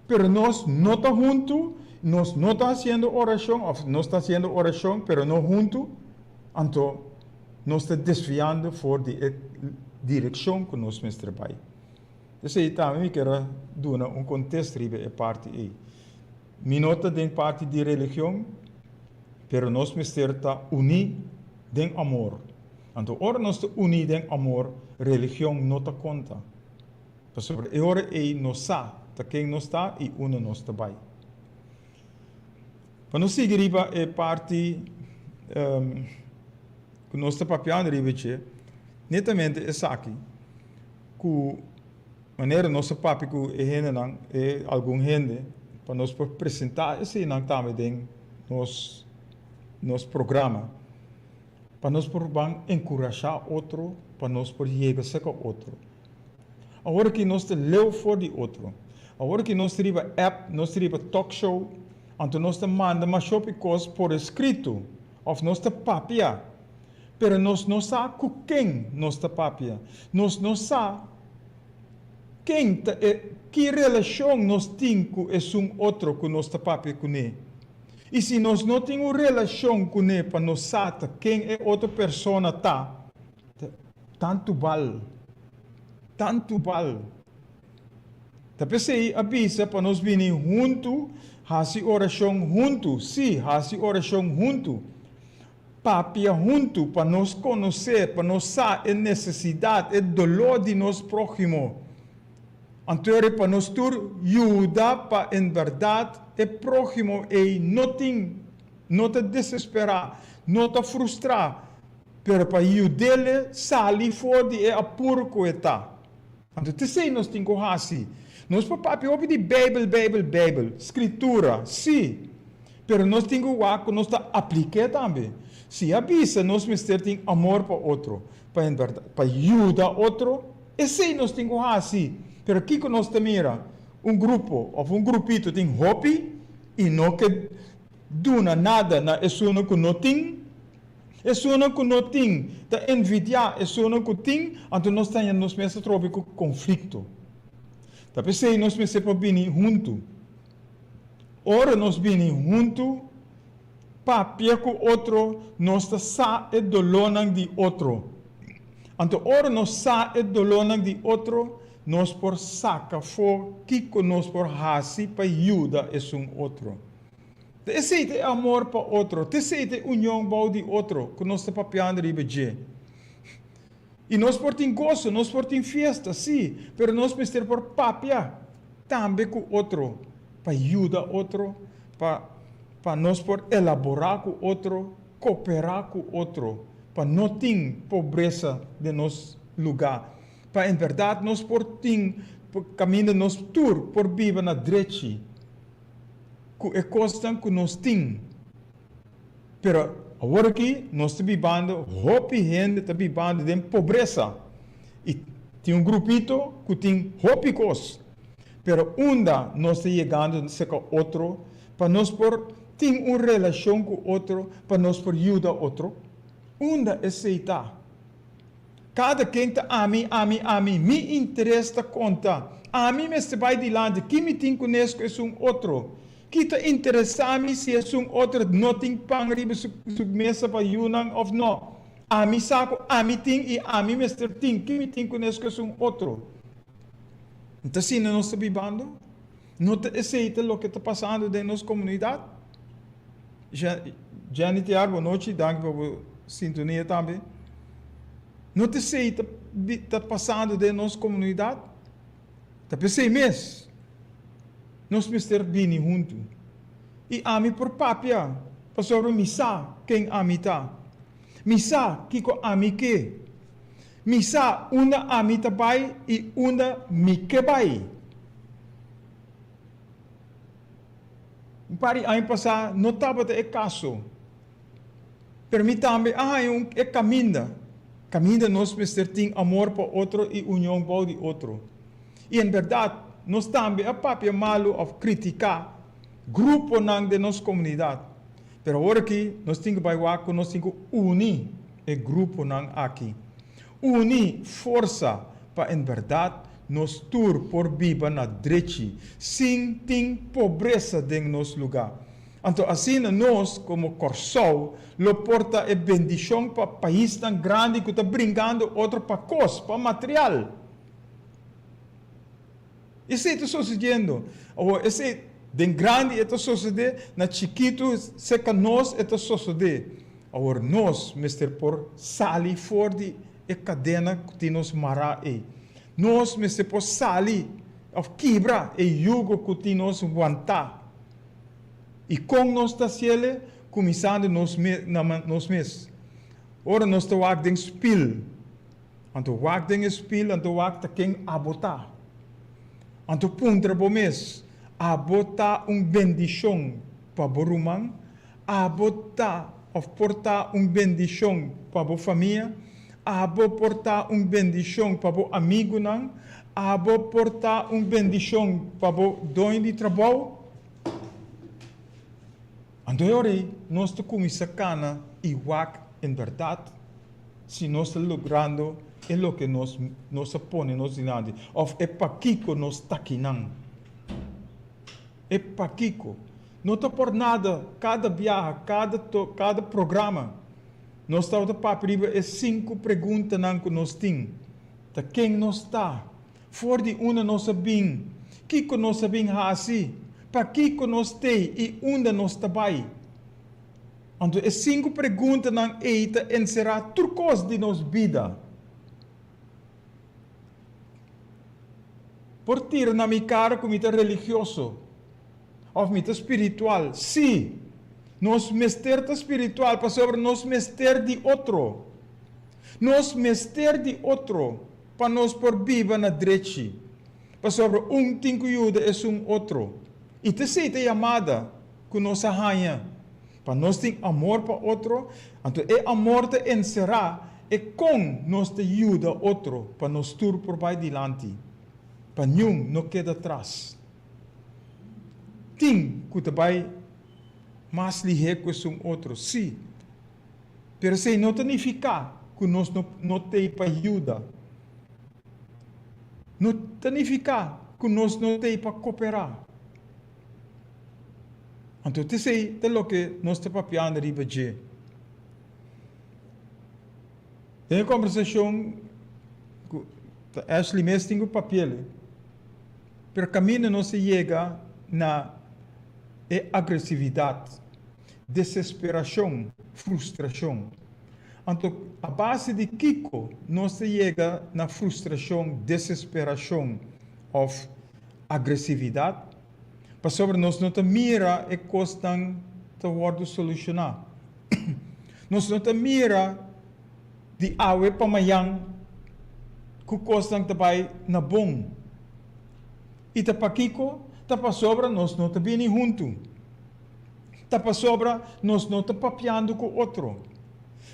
Pero nos no ta huntu, nos no ta hasiendo orashon, òf nos ta hasiendo orashon pero no huntu, anto nos ta desviando for di e direkshon ku nos mester bai. Esei tambe mi kier a duna un kontesta riba e parti ei. Mi no ta den parti di religion, pero nos mester ta uní den amor. Anto ora nos ta uní den amor, religion no ta konta. Pasobra e ora ei nos sa ta ken nos ta i unda nos ta bai. Pa nos sigui riba e parti ku nos ta papiando riba dje, netamente esaki ku manera nos a papia ku e hendenan, e algun hende, pa nos por presentá eseinan tambe den nos nos programa, pa nos por ban enkurashá otro, pa nos por yega serka otro. Awor aki nos ta leu for di otro. Awor aki nos ta riba app, nos ta riba talk show, anto nos ta manda mashopi kos por eskrito òf nos ta papia, pero nos no sa ku ken nos ta papia. Nos no sa ken ta e, ki relashon nos tin ku esun otro ku nos ta papia kuné. I si nos no tin un relashon kuné pa nos sa ta ken e otro persona ta, Tantu bal, tantu bal. Ta p'esei a bisa pa nos bini huntu hasi orashon huntu, sí, hasi orashon huntu. Papia huntu pa nos konosé, pa nos sa e nesesidat, e doló di nos próhimo. Anto ora pa nos tur yuda pa en bèrdat e próhimo ei no tin, no ta desesperá, no ta frustrá, Pero pa yud'el sali for di e apuro ku e ta. Anto t'esei nos tin ku hasi. Nos por papia hopi di Beibel, Beibel, Beibel, Skritura, sí. Pero nos tin ku wak ku nos ta aplik'é tambe. Si a bisa nos mester tin amor pa otro, pa en bèrdat, pa yuda otro, esei nos tin ku hasi. Pero kiko nos ta mira? Un grupo òf un grupito tin hopi i no ke duna nada na esunnan ku no tin. Esunnan ku no tin ta envidiá esunnan ku tin, anto nos ta haña nos mes atrobe ku konflikto. Ta p'esei nos mester por bini huntu. Ora nos bini huntu, papia ku otro, nos ta sa e dolónan di otro. Anto ora nos sa e dolónan di otro, nos por saka afó kiko nos por hasi pa yuda esun otro. Ta esei ta e amor pa otro, ta esei ta e union bou di otro ku nos ta papiando riba dje. I nos por tin goso, nos por tin fiesta, sí, pero nos mester por papia tambe ku otro pa yuda otro, pa pa nos por elaborá ku otro, koperá ku otro, pa no tin pobresa den nos lugá, pa en bèrdat nos por tin kaminda nos tur por biba na drechi. ku e kosnan ku nos tin. Pero awor aki nos ta bibando, hopi hende ta bibando den pobresa. I tin un grupito ku tin hopi kos. Pero unda nos ta yegando serka otro pa nos por tin un relashon ku otro, pa nos por yuda otro? Unda esei ta? Kada ken ta ami, ami, ami. Mi interes ta konta. Ami mester bai dilanti. Ki mi tin kunes ku esun otro? Ki ta interesá mi si esun otro no tin pan riba su mesa pa yunan òf no? Ami sa ku ami tin i ami mester tin. Ki mi tin kunes ku esun otro? No ta asina nos ta bibando? No ta esei ta loke ta pasando den nos komunidat? Jenny Tiar, bo nochi, danki pa bo sintonia tambe. No ta esei ta ta pasando den nos komunidat? Ta p'esei mes nos mester bini huntu. I ami por papia pasobra mi sa ken ami ta. Mi sa kiko ami ke. Mi sa unda ami ta bai i unda mi ke bai. Un par di aña pasá no tabata e kaso. Pero mi tambe a haña un e kaminda. Kaminda nos mester tin amor pa otro i union bou di otro. I en bèrdat nos tambe a papia malu òf kritiká gruponan den nos komunidat. Pero awor aki nos tin ku bai wak ku nos tin ku uni e gruponan aki. Uni forsa pa en bèrdat nos tur por biba na drechi sin tin pobresa den nos lugá. Anto asina nos komo Kòrsou lo por ta e bendishon pa paisnan grandi ku ta bringando otro pa kos, pa material. Esei ta sosediendo. Awor, esei den grandi e ta sosodé, na chikitu serka nos e ta sosodé. Awor nos mester por sali for di e kadena ku tin nos mará ei. Nos mester por sali òf kibra e yugo ku tin nos wantá. I kon nos ta hasiel? Kuminsando nos na nos mes. Ora nos ta wak den spil, anto wak den e spil, anto wak ta ken abo ta. Anto puntra bo mes, Abo ta un bendishon pa bo ruman? Abo ta òf por ta un bendishon pa bo famia? Abo por ta un bendishon pa bo amigunan? Abo por ta un bendishon pa bo doño di trabou? Anto e ora ei nos ta kuminsá kana i wak en bèrdat si nos ta logrando e loke nos nos a pone nos dilanti òf e pakiko nos ta kinan. E pakiko. No ta por nada kada biaha, kada to, kada programa nos tabata papia riba e sinku preguntanan ku nos tin. Ta ken nos ta? For di unda nos a bin? Kiko nos a bin hasi? Pakiko nos t'ei i unda nos ta bai? Anto e sinku preguntanan ei ta enserá tur kos di nos bida. Por tira na mi kara ku mi ta religioso òf mi ta spiritual. Sí, nos mester ta spiritual pasobra nos mester di otro. Nos mester di otro pa nos por biba na drechi, pasobra un tin ku yuda esun otro. I ta esei ta yamada ku nos a haña, pa nos tin amor pa otro, anto e amor ta enserá e kon nos ta yuda otro pa nos tur por bai dilanti, pa niun no keda tras. Tin ku ta bai mas lihé ku esun otro, sí. Pero esei no ta nifiká ku nos no no t'ei pa yuda. No ta nifiká ku nos no t'ei pa koperá. Anto t'esei ta loke nos ta papiando riba dje. Den e kombersashon ku ta Ashley mes tin ku papi'el, pero kaminda nos a yega na e agresividat. Desesperashon, frustrashon. Anto, a base di kiko nos ta yega na frustrashon, desesperashon òf agresividat? Pasobra nos no ta mira e kosnan ta wòrdu solushoná. Nos no ta mira di awe pa mañan ku kosnan ta bai na bon. I ta pakiko? Ta pasobra nos no ta bini huntu. Ta pasobra nos no ta papiando ku otro.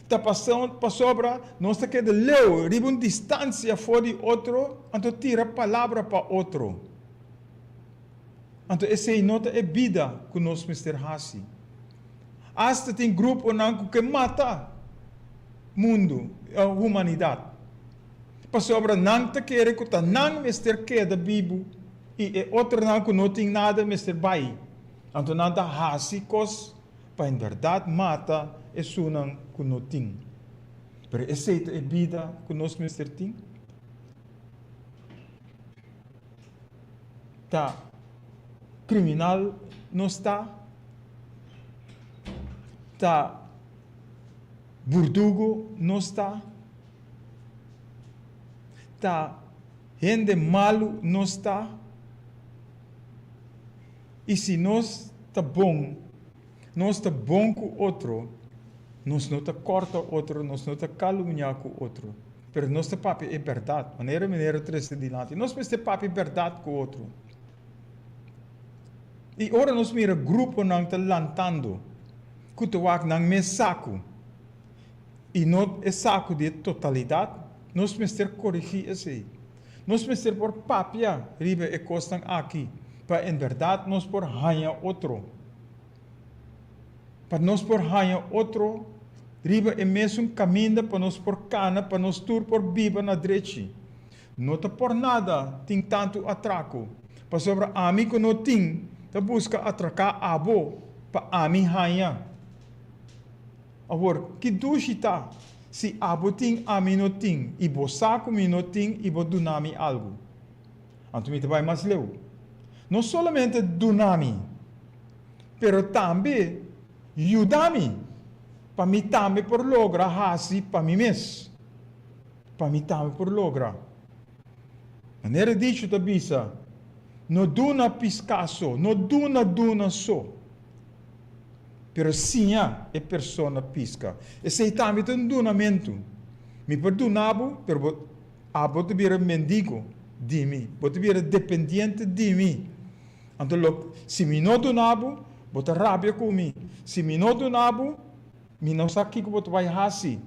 Ta pasobra nos ta keda leu riba un distansia for di otro anto tira palabra pa otro. Anto esei no ta e bida ku nos mester hasi. Asta tin gruponan ku ke mata mundu, humanidat. Pasobra nan ta kere ku ta nan mester keda bibu i e otronan ku no tin nada mester bai. Anto nan ta hasi kos pa en bèrdat mata esunnan ku no tin. Pero esei ta e bida ku nos mester tin? Ta kriminal nos ta? Ta burdugu nos ta? Ta hende malu nos ta? I si nos ta bon, nos ta bon ku otro. Nos no ta kòrta otro, nos no ta kalumniá ku otro, pero nos ta papia e bèrdat, manera manera trese dilanti. Nos mester papia e bèrdat ku otro. I ora nos mira gruponan ta lantando ku ta wak nan mes saku i no e saku di e totalidat, nos mester korigí esei. Nos mester por papia riba e kosnan aki pa en bèrdat nos por haña otro. Pa nos por haña otro riba e mesun kaminda pa nos por kana pa nos tur por biba na drechi. No ta por nada tin tantu atrako, pasobra ami ku no tin ta buska atraká abo pa ami haña. Awor, ki dushi ta si abo tin ami no tin i bo sa ku mi no tin i bo duna mi algu. Anto mi ta bai mas leu. No solamente duna mi, pero tambe yuda mi pa mi tambe por logra hasi pa mi mes. Pa mi tambe por logra. Manera e dicho ta bisa, No duna piská so, no duna duna so, pero siña e persona piska. Esei tambe ta un dunamentu. Mi por duna bo, pero bo abo ta bira mendigo di mi, bo ta bira dependiente di mi. Anto lo, si mi no duna bo, bo ta rabia ku mi. Si mi no duna bo, mi no sa kiko bo ta bai hasi.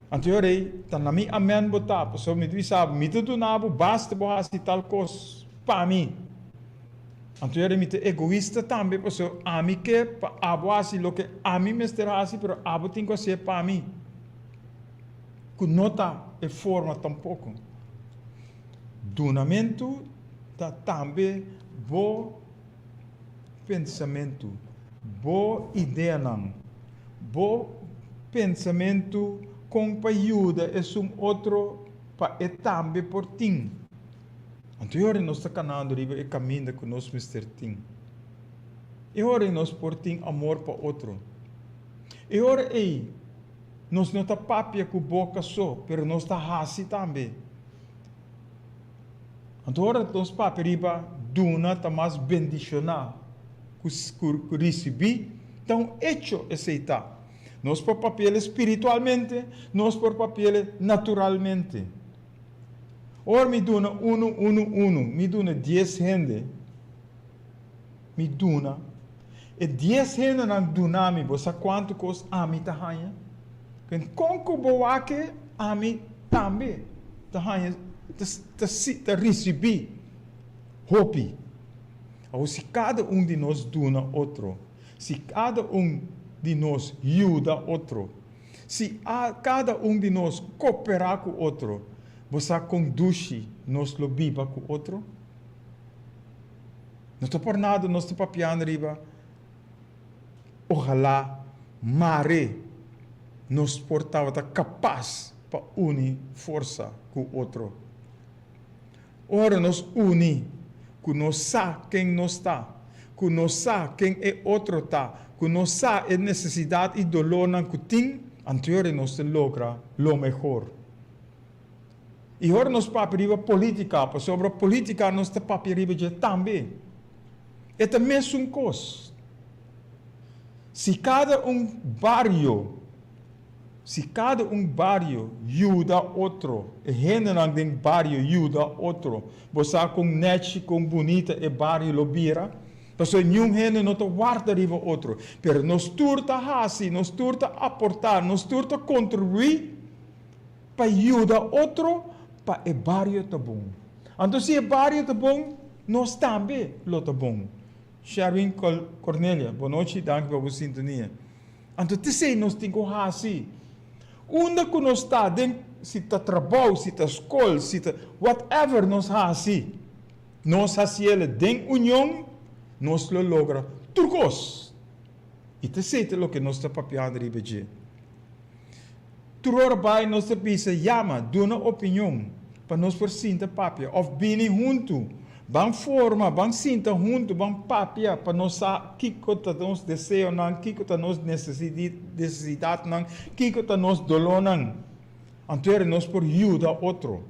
Anto e rei, Ta na mi amen bo ta, pasobra mi ta bisa bo, mi ta duna bo, basta bo hasi tal kos pa mi. Anto e rei, Mi ta egoista tambe, pasobra ami ke pa abo hasi loke ami mester hasi, pero abo tin ku hasié pa mi, ku no ta e forma tampoko. Dunamentu ta tambe bo pensamentu, bo ideanan, bo pensamentu kon pa yuda esun otro pa e tambe por tin. Anto e ora nos ta kanando riba e kaminda ku nos mester tin. E ora ei nos por tin amor pa otro. E ora ei nos no ta papia ku boka so, pero nos ta hasi tambe. Anto ora nos papia riba duna ta mas bendishoná ku ku risibí, ta un echo esei ta. Nos por papi'el spiritualmente, nos por papi'el naturalmente. Ora mi duna unu, unu, unu, mi duna dies hende, mi duna, e dies hendenan duna mi, bo sa kuantu kos ami ta haña? Kon ku bo wak ami tambe ta haña, ta ta risibí hopi. Awor si kada un di nos duna otro, si kada un di nos yuda otro, si kada un di nos koperá ku otro, bo sa kon dushi nos lo biba ku otro? No ta por nada nos ta papiando riba ojalá mare nos por tabata kapas pa uni forsa ku otro. Ora nos uni ku nos sa ken nos ta, ku nos sa ken e otro ta, ku nos sa e nesesidat i dolornan ku tin, anto nos ta logra lo mehor. I ora nos papia riba politica, pasobra politica nos ta papia riba dje tambe. E ta mesun kos. Si kada un bario, si kada un bario yuda otro, e hendenan den bario yuda otro, bo sa kon nechi, kon bunita e bario lo bira? Pasobra niun hende no ta warda riba otro, pero nos tur ta hasi, nos tur ta aporta, nos tur ta kontribuí. Pa yuda otro pa e bario ta bon. Anto si e bario ta bon, nos tambe lo ta bon. Sherwin Cornelia, bo nochi, danki pa bo sintonia. Anto t'esei nos tin ku hasi. Unda ku nos ta, den si ta trabou, si ta skol, si ta whatever nos hasi, nos hasiel den union, nos lo logra tur kos. I t'esei ta loke nos ta papiando riba dje. Tur ora bai nos ta bisa yama, duna opinion pa nos por sinta papia of bini huntu, ban forma, ban sinta huntu, ban papia pa nos sa kiko ta nos deseonan, kiko ta nos nesesidatnan, kiko ta nos dolónan. Anto ora nos por yuda otro.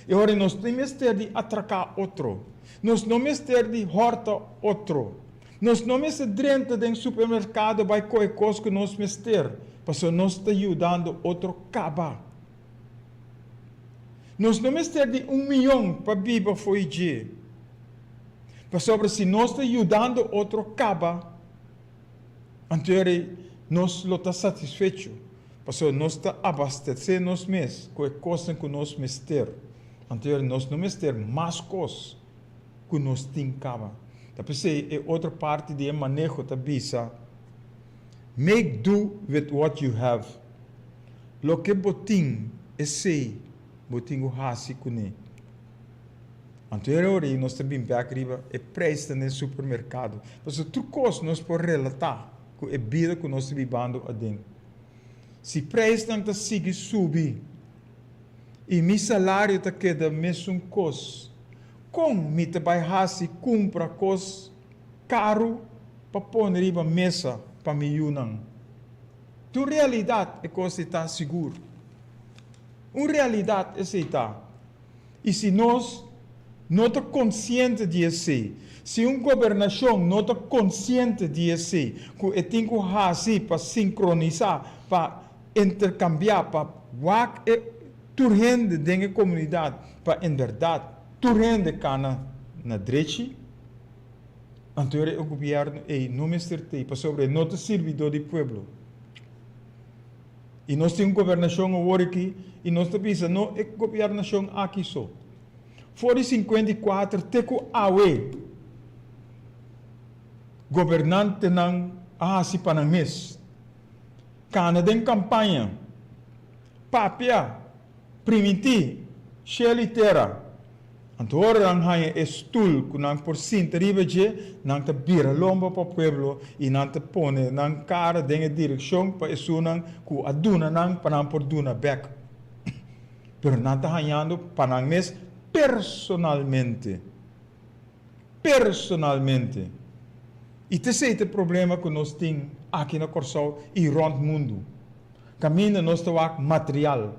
E ora nos no mester di atraká otro, nos no mester di hòrta otro. Nos no mester drenta den supermerkado bai kohe kos ku nos mester, pasobra nos ta yudando otro kaba. Nos no mester di un miyon pa biba fo'i dje, pasobra si nos ta yudando otro kaba, anto eri nos lo ta satisfecho, pasobra nos ta abastesé nos mes ku e kosnan ku nos mester. Anto eri nos no mester mas kos ku nos tin kaba. Ta p'esei e otro parti di e maneho ta bisa, Make do with what you have. Loke bo tin, esei bo tin ku hasi kuné. Anto e ora ei nos ta bin bèk riba e preisnan den supermerkado. Pasobra tur kos nos por relatá ku e bida ku nos ta bibando aden. Si preisnan ta sigui subi i mi salario ta keda mesun kos, kon mi ta bai hasi kumpra kos karu pa pone riba mesa pa mi yunan? Ta un realidat e kos ei ta sigur. Un realidat esei ta. I si nos no ta konsiente di esei, si un gobernashon no ta konsiente di esei, ku e tin ku hasi pa sinkronisá, pa interkambiá, pa wak e tur hende den e komunidat pa en bèrdat tur hende kana na drechi, anto e gobièrnu ei no mester t'ei pasobra e no ta sirbidó di pueblo. I nos tin un gobernashon awor aki i nos ta bisa no e gobièrnashon aki so. For di 54 te ku awe gobernantenan a hasi pa nan mes. Kana den kampaña, papia, primintí shelu i tera. Anto ora nan haña e stul ku nan por sinta riba dje, nan ta bira lomba pa pueblo i nan ta pone nan kara den e direkshon pa esunnan ku a duna nan pa nan por duna bèk. Pero nan ta hañando pa nan mes personalmente. Personalmente. I ta esei ta e problema ku nos tin aki na Kòrsou i rònt mundu. Kaminda nos ta wak material.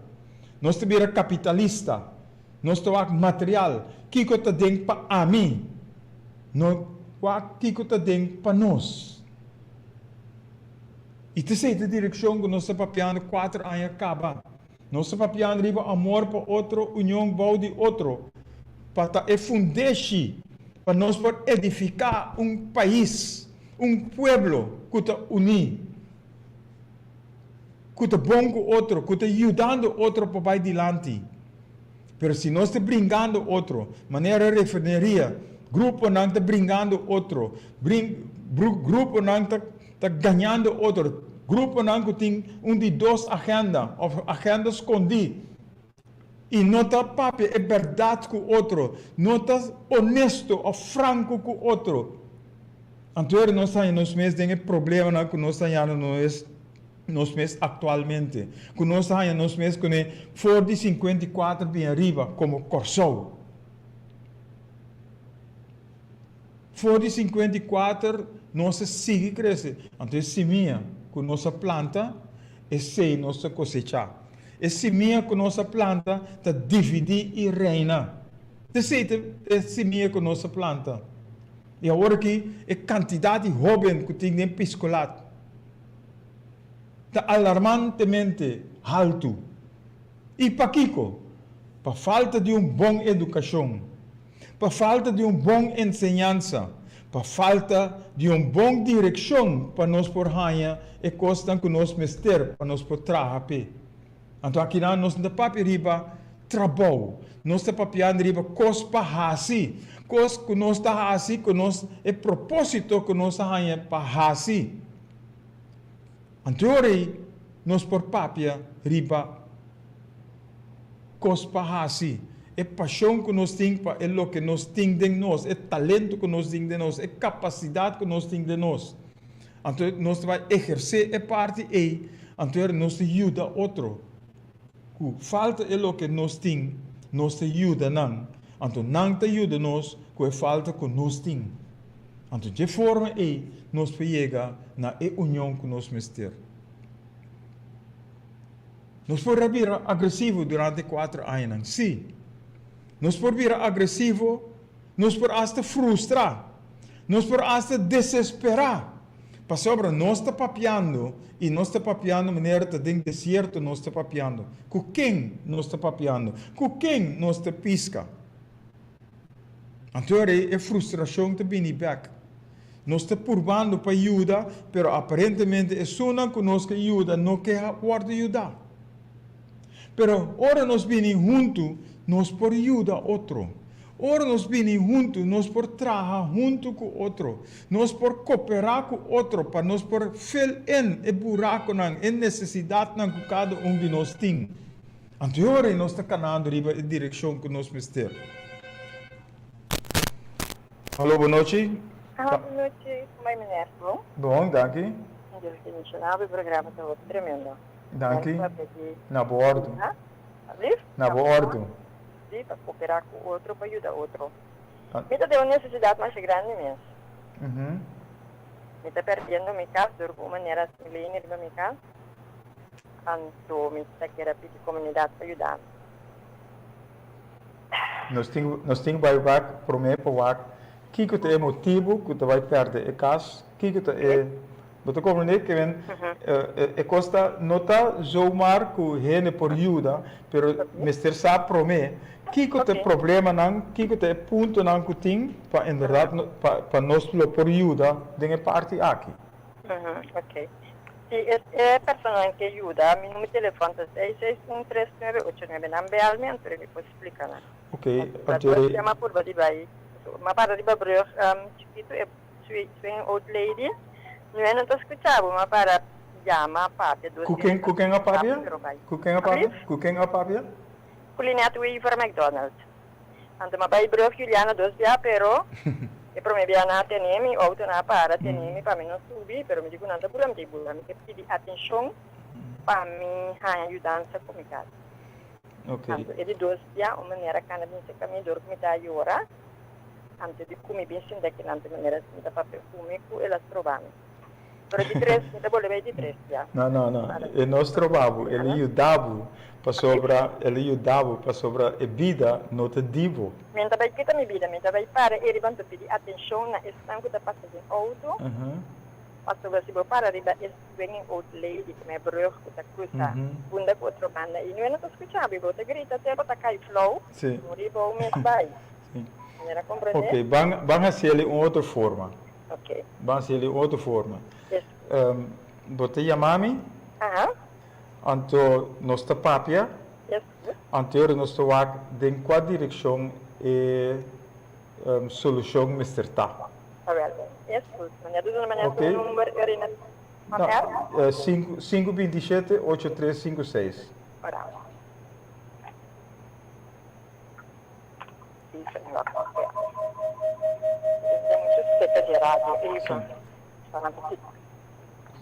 Nos ta bira kapitalista. Nos ta wak material, kiko ta den pa ami, no wak kiko ta den pa nos. I ta esei ta direkshon ku nos ta papiando kuater aña kaba. Nos ta papiando riba amor pa otro, union bou di otro, pa ta e fundeshi pa nos por edifiká un pais, un pueblo ku ta uní, ku ta bon ku otro, ku ta yudando otro pa bai dilanti. Pero si nos ta bringando otro, manera refineria, gruponan ta bringando otro, brin, gruponan ta, ta gañando otro, gruponan ku tin un di dos agenda òf agenda skondí i no ta papia e bèrdat ku otro, no ta onesto òf franko ku otro, anto ora nos haña nos mes den e problemanan ku nos ta hañando nos. nos mes aktualmente, ku nos ta haña nos mes kuné for di 54 bin ariba komo Kòrsou. For di 54 nos a sigui krese, anto e simia ku nos a planta, esei nos ta kosechá. E simia ku nos a planta ta dividí i reina. Esei ta e simia ku nos a planta. I awor aki e kantidat di hóben ku tin den piskolat ta alarmantemente haltu. I pakiko? Pa falta di un bon edukashon, pa falta di un bon enseñansa, pa falta di un bon direkshon pa nos por haña e kosnan ku nos mester pa nos por traha p'e. Anto akinan nos no ta papia riba trabou, nos ta papiando riba kos pa hasi, kos ku nos ta hasi ku nos e propósito ku nos a haña pa hasi. Anto e ora ei nos por papia riba kos pa hasi, e pashon ku nos tin pa e loke nos tin den nos, e talento ku nos tin den nos, e kapasidat ku nos tin den nos. Anto nos ta bai ehersé e parti ei, anto ora nos ta yuda otro ku falta e loke nos tin, nos ta yuda nan, anto nan ta yuda nos ku e falta ku nos tin. Anto dje forma ei nos por yega na e union ku nos mester. Nos por a bira agresivo durante e kuater añanan? Sí. Nos por bira agresivo, nos por asta frustra. Nos por asta desesperá, pasobra nos ta papiando i nos ta papiando manera ta den desierto nos ta papiando. Ku ken nos ta papiando? Ku ken nos ta piska? Anto ora ei e frustrashon ta bini bèk. Nos ta purbando pa yuda, pero aparentemente esunnan ku nos ke yuda no ke wòrdu yudá. Pero ora nos bini huntu, nos por yuda otro. Ora nos bini huntu, nos por traha huntu ku otro. Nos por koperá ku otro pa nos por fill in e burakonan, e nesesidatnan ku kada un di nos tin. Anto e ora ei nos ta kanando riba e direkshon ku nos mester. Hallo, bon nochi. Hallo, bon nochi. Kumai meneer, bon? Bon, danki. Dios bendiciona bo, e programa ta hopi tremendo. Danki. Na bo ordu. Na bo ordu. Sí, pa cooperá cu otro, pa yuda otro. Mi ta den un necesidad masha grandi mes. Mi ta perdiendo mi cas dor cu un manera sin ley riba mi cas. Anto mi ta kier a pidi comunidad pa yuda mi. Nos tin, nos tin bai wak promé pa wak kiko ta e motibu ku ta bai pèrdè e kas, kiko ta e, bo ta komprendé? Ke men e kos ta no ta zomaar ku hende por yuda, pero mester sa promé kiko ta e problemanan, kiko ta e puntonan ku tin pa inderdat pa pa nos lo por yuda den e parti aki. Ok. Si e e personanan ke yuda, mi numero telefon ta 6613989. Nan bel mi anto mi por splika nan. Ok, Anto anto e tema purba di bai. Ma para riba brug chikitu e swing old lady nue no ta skucha bo ma para yama papia dos Ku ken ku ken a papia? Ku ken a papia? Ku ken a papia? Ku Lynette Weaver McDonald. Anto m'a bai brug Juliana dos bia pero e prome bia nan a tene mi, auto nan a para tene mi pa mi no subi pero mi di ku nan ta bula mi ta bula mi ta pidi atencion pa mi haña yudansa ku mi kas. Anto e di dos bia un manera kana bin serka mi dor ku mi ta yora anto di ku mi bin sinta kinan te manera sinta papia ku mi ku el a stroba mi. Pero di tres, mi ta bolbe bay di tres ya. No, no, no. E no stroba bo, el a yuda bo pasobra, el a yuda bo pasobra e bida no ta di bo. Mi no ta bay kita mi bida, mi ta bay para e riba anto pidi atencion na esnan cu ta pasa den auto, pasobra si bo para riba e swinging old lady cu me brug cu ta cruza bunda cu otro banda y no e no ta scucha bo y bo ta grita te bo ta cay flauw, muri bo mes bay. Manera comprende? Ok, ban, ban haciel un otro forma. Ok. Ban haciel di otro forma. Yes. Bo ta yama mi. Aha. Anto nos ta papia. Yes. Anto ora nos ta wak den cua direccion e solucion mester ta. Alright. Yes. Manera duna manera Ok. su number Irene No, sinku, sinku bintishete, ocho tres sinku seis. Ora.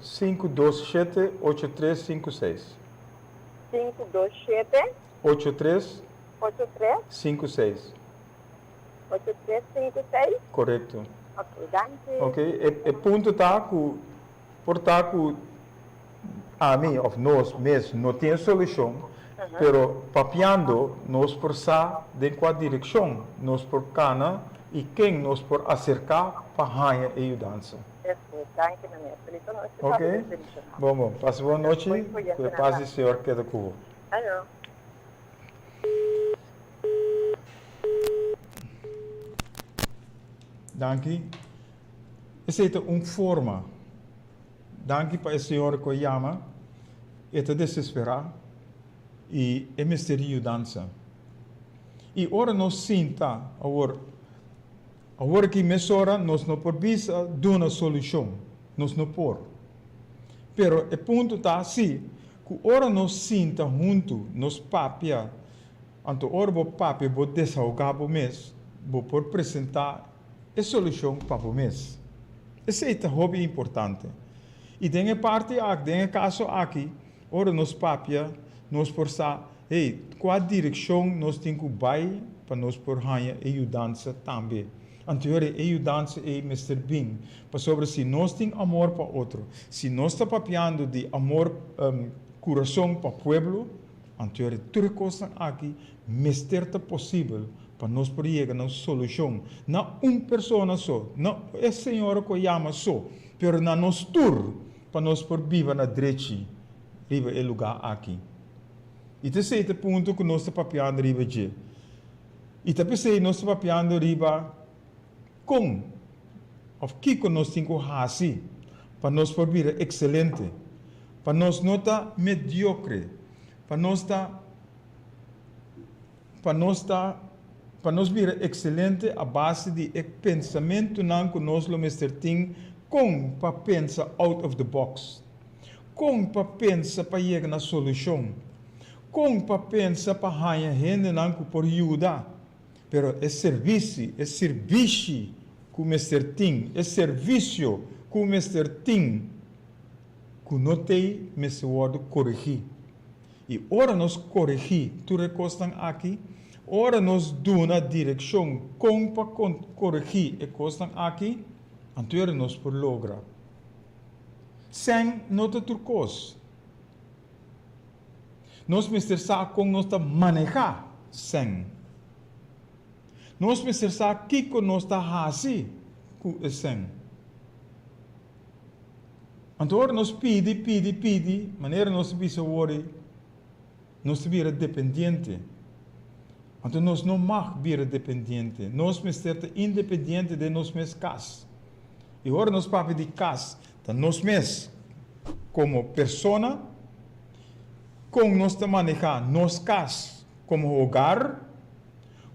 Sinku dos shete ocho tres sinku seis. Sinku dos shete. Ocho tres. Ocho tres. Sinku seis. Ocho tres sinku seis. Korekto. Ok, danki. Ok, e e punto ta ku por ta ku ami of nos mes no tin e solushon, pero papiando nos por sa den kua direkshon nos por kana i ken nos por aserká pa haña e yudansa. Ok, bon bon, pasa bon nochi, ku e pas di Señor keda ku bo. Danki. Esei ta un forma. Danki pa e señora ku a yama, e ta desesperá i e mester di yudansa. I ora nos sinta awor, awor aki mesora nos no por bisa duna solushon, nos no por. Pero e punto ta si ku ora nos sinta huntu, nos papia, anto ora bo papia bo desahogá bo mes, bo por presentá e solushon pa bo mes. Esei ta hopi importante. I den e parti aki, den e kaso aki, ora nos papia, nos por sa, hey, kua direkshon nos tin ku bai pa nos por haña e yudansa tambe. Anto yora e yudansa ei mester bin, pasobra si nos tin amor pa otro, si nos ta papiando di amor kurason pa pueblo, Anto e tur e kosnan aki mester ta posibel pa nos por yega na un solushon, na un persona so, no e señora ku a yama so, pero na nos tur pa nos por biba na drechi riba e lugá aki. I ta esei ta e punto ku nos ta papiando riba dje. I ta p'esei nos ta papiando riba kon òf kiko nos tin ku hasi pa nos por bira ekselente, pa nos no ta mediokre, pa nos ta pa nos ta pa nos bira ekselente a base di e pensamentunan ku nos lo mester tin kon pa pensa out of the box, kon pa pensa pa yega na solushon, kon pa pensa pa haña hendenan ku por yuda. Pero e servisi, e sirbishi ku mester tin, e servisio ku mester tin ku no t'ei mester wòrdu koregí. I ora nos koregí tur e kosnan aki, ora nos duna direkshon kon pa koregí e kosnan aki, anto ora nos por logra. Sèn no ta tur kos. Nos mester sa kon nos ta manehá sèn. Nos mester sa kiko nos ta hasi ku e sèn. Anto ora nos pidi, pidi, pidi, manera nos ta bisa awor ei, nos ta bira dependiente. Anto nos no mag bira dependiente. Nos mester ta independiente den nos mes kas. I ora nos papia di kas, ta nos mes komo persona, kon nos ta manehá nos kas komo hogar,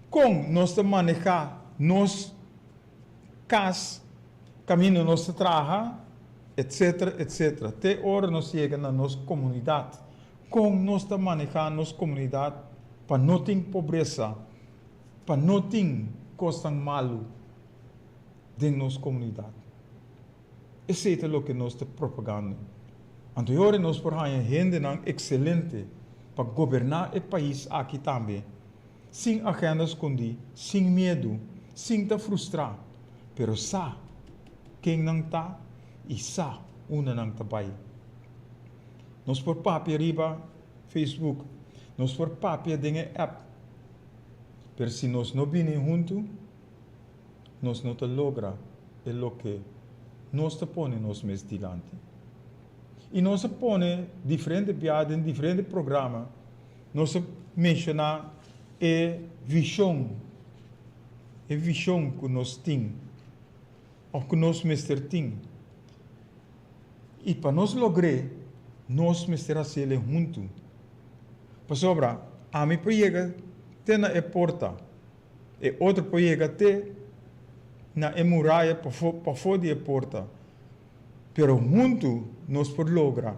kon nos ta manehá nos kas kaminda nos ta traha, etsetera, etsetera. Te ora nos yega na nos komunidat, kon nos ta manehá nos komunidat pa no tin pobresa, pa no tin kosnan malu den nos komunidat. Esei ta loke nos ta propagando. Anto e ora nos por haña hendenan ekselente pa goberná e pais aki tambe, sin agenda skondí, sin miedu, sin ta frustrá, pero sa ken nan ta i sa unda nan ta bai. Nos por papia riba Facebook, nos por papia den e app, pero si nos no bini huntu, nos no ta logra e loke nos ta pone nos mes dilanti. I nos a pone diferente bia den diferente programa, nos a menshoná e vishon, e vishon ku nos tin òf ku nos mester tin. I pa nos logr'é, nos mester hasiel huntu. Pasobra ami por yega te na e porta. E otro por yega te na e muraya pafó pafó di e porta. Pero huntu nos por logra,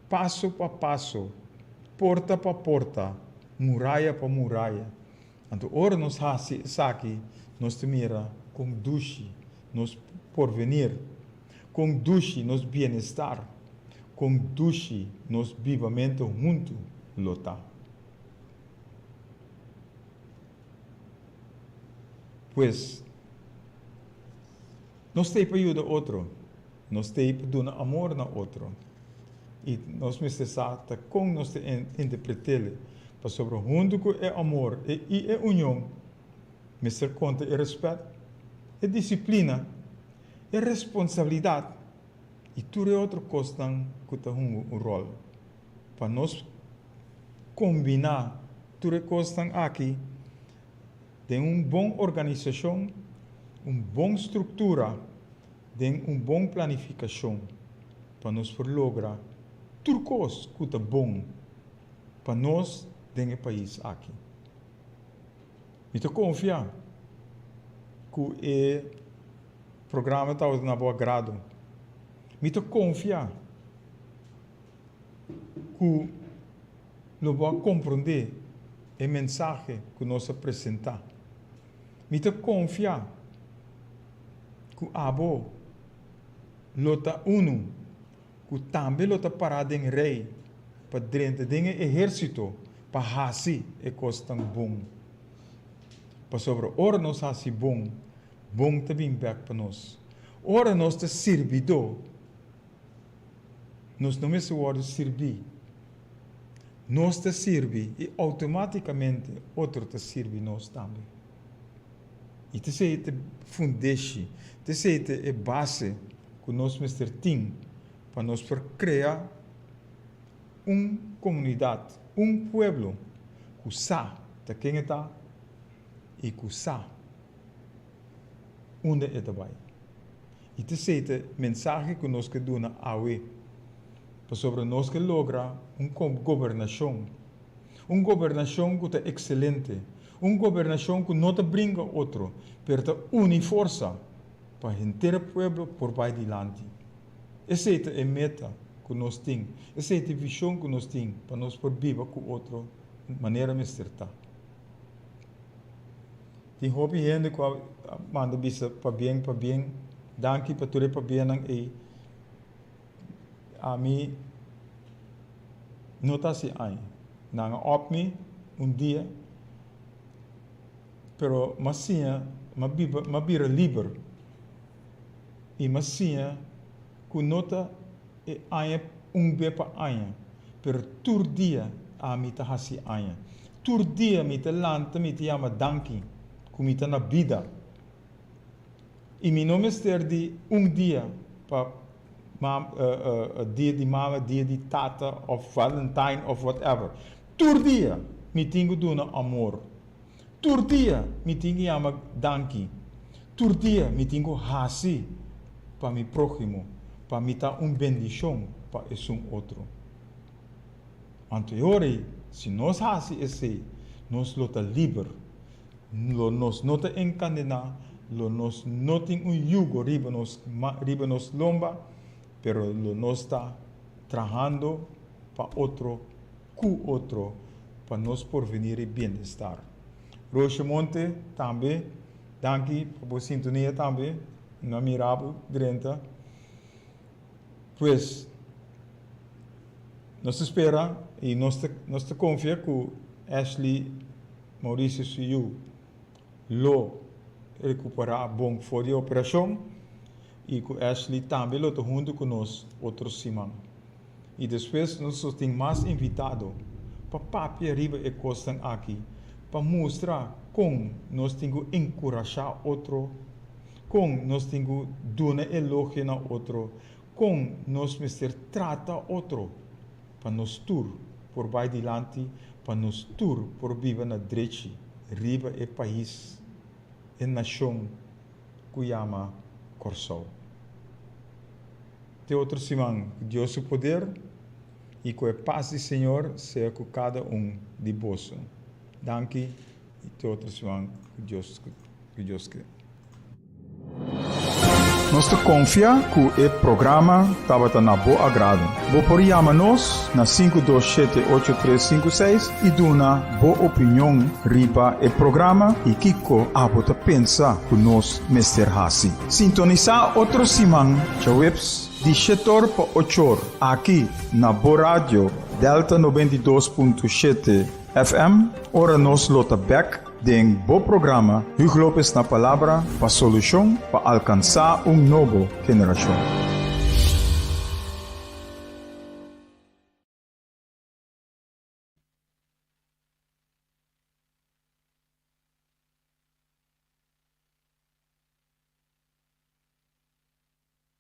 paso pa paso, porta pa porta, muraya pa muraya. Anto ora nos hasi esaki, nos ta mira kon dushi nos porvenir, kon dushi nos bienestar, kon dushi nos bibamentu huntu lo ta. Pues, nos t'ei pa yuda otro, nos t'ei pa duna amor na otro. I nos mester sa ta kon nos ta interpret'el, pasobra huntu ku e amor i e union mester konta e rèspèt, e disiplina, e responsabilidat i tur e otro kosnan ku ta hunga un ròl pa nos Kombiná tur e kosnan aki den un bon organisashon, un bon struktura, den un bon planifikashon pa nos por logra tur kos ku ta bon pa nos den e pais aki. Mi ta konfia ku e programa tabata na bo agrado. Mi ta konfia. Ku lo bo a komprondé e mensahe ku nos a presentá. Mi ta konfia ku abo lo ta unu ku tambe lo ta pará den rei pa drenta den e ehérsito pa hasi e kosnan bon. Pasobra ora nos hasi bon, bon ta bin bèk pa nos. Ora nos ta sirbidó, Nos no mester wòrdu sirbí. Nos ta sirbi i outomátikamente otro ta sirbi nos tambe. I ta esei ta e fundeshi, ta esei ta e base ku nos mester tin pa nos por krea un komunidat, un pueblo ku sa ta ken e ta i ku sa unda e ta bai. I ta esei ta e mensahe ku nos ke duna awe, pasobra nos ke logra un gobernashon, un gobernashon ku ta ekselente, un gobernashon ku no ta bringa otro, pero ta uni forsa pa henter e pueblo por bai dilanti. Esei ta e meta ku nos tin, esei ta e vishon ku nos tin pa nos por biba ku otro manera mester ta. Tin hopi hende ku a manda bisa pabien, pabien, danki pa tur e pabiennan ei. Ami no ta hasi aña. Nan a òp mi un dia, pero m'a siña, m'a biba, m'a bira liber i m'a siña ku no ta e aña un be pa aña, pero tur dia ami ta hasi aña. Tur dia mi ta lanta mi ta yama danki ku mi ta na bida. I mi no mester di un dia pa dia di mama, dia di tata of Valentine of whatever. Tur dia mi tin ku duna amor. Tur dia mi tin ku yama danki. Tur dia mi tin ku hasi pa mi próhimo, pa mi ta un bendishon pa esun otro. Anto e ora ei, si nos hasi esei, nos lo ta liber. Lo nos no ta enkandená, lo nos no tin un yugo riba nos riba nos lomba, pero lo nos ta trahando pa otro, ku otro, pa nos porvenir i bienestar. Roosje Monte, tambe, danki pa bo sintonia tambe, no a mira bo drenta. Pues, nos ta spera i nos ta nos ta konfia ku Ashley Mauricio su yu lo rekuperá bon for di e operashon i ku Ashley tambe lo ta huntu ku nos otro siman. I despues nos lo tin mas invitado pa papia riba e kosnan aki pa mustra kon nos tin ku enkurashá otro, kon nos tin ku duna elogio na otro, kon nos mester trata otro pa nos tur por bai dilanti, pa nos tur por biba na drechi riba e pais, e nashon ku yama Kòrsou. Te otro siman, ku Dios su poder i ku e pas di Señor sea ku kada un di boso. Danki i te otro siman ku Dios ku Dios ke. Nos ta konfia ku e programa tabata na bo agrado. Bo por yama nos na 527 8356 i duna bo opinion riba e programa i kiko abo ta pensa ku nos mester hasi. Sintonisá otro siman djaweps di shetor pa ochor aki na bo radio Delta 92.7 FM ora nos lo ta bek den bo programa Hugo Lopez na Palabra pa solushon pa alkansá un nobo generashon.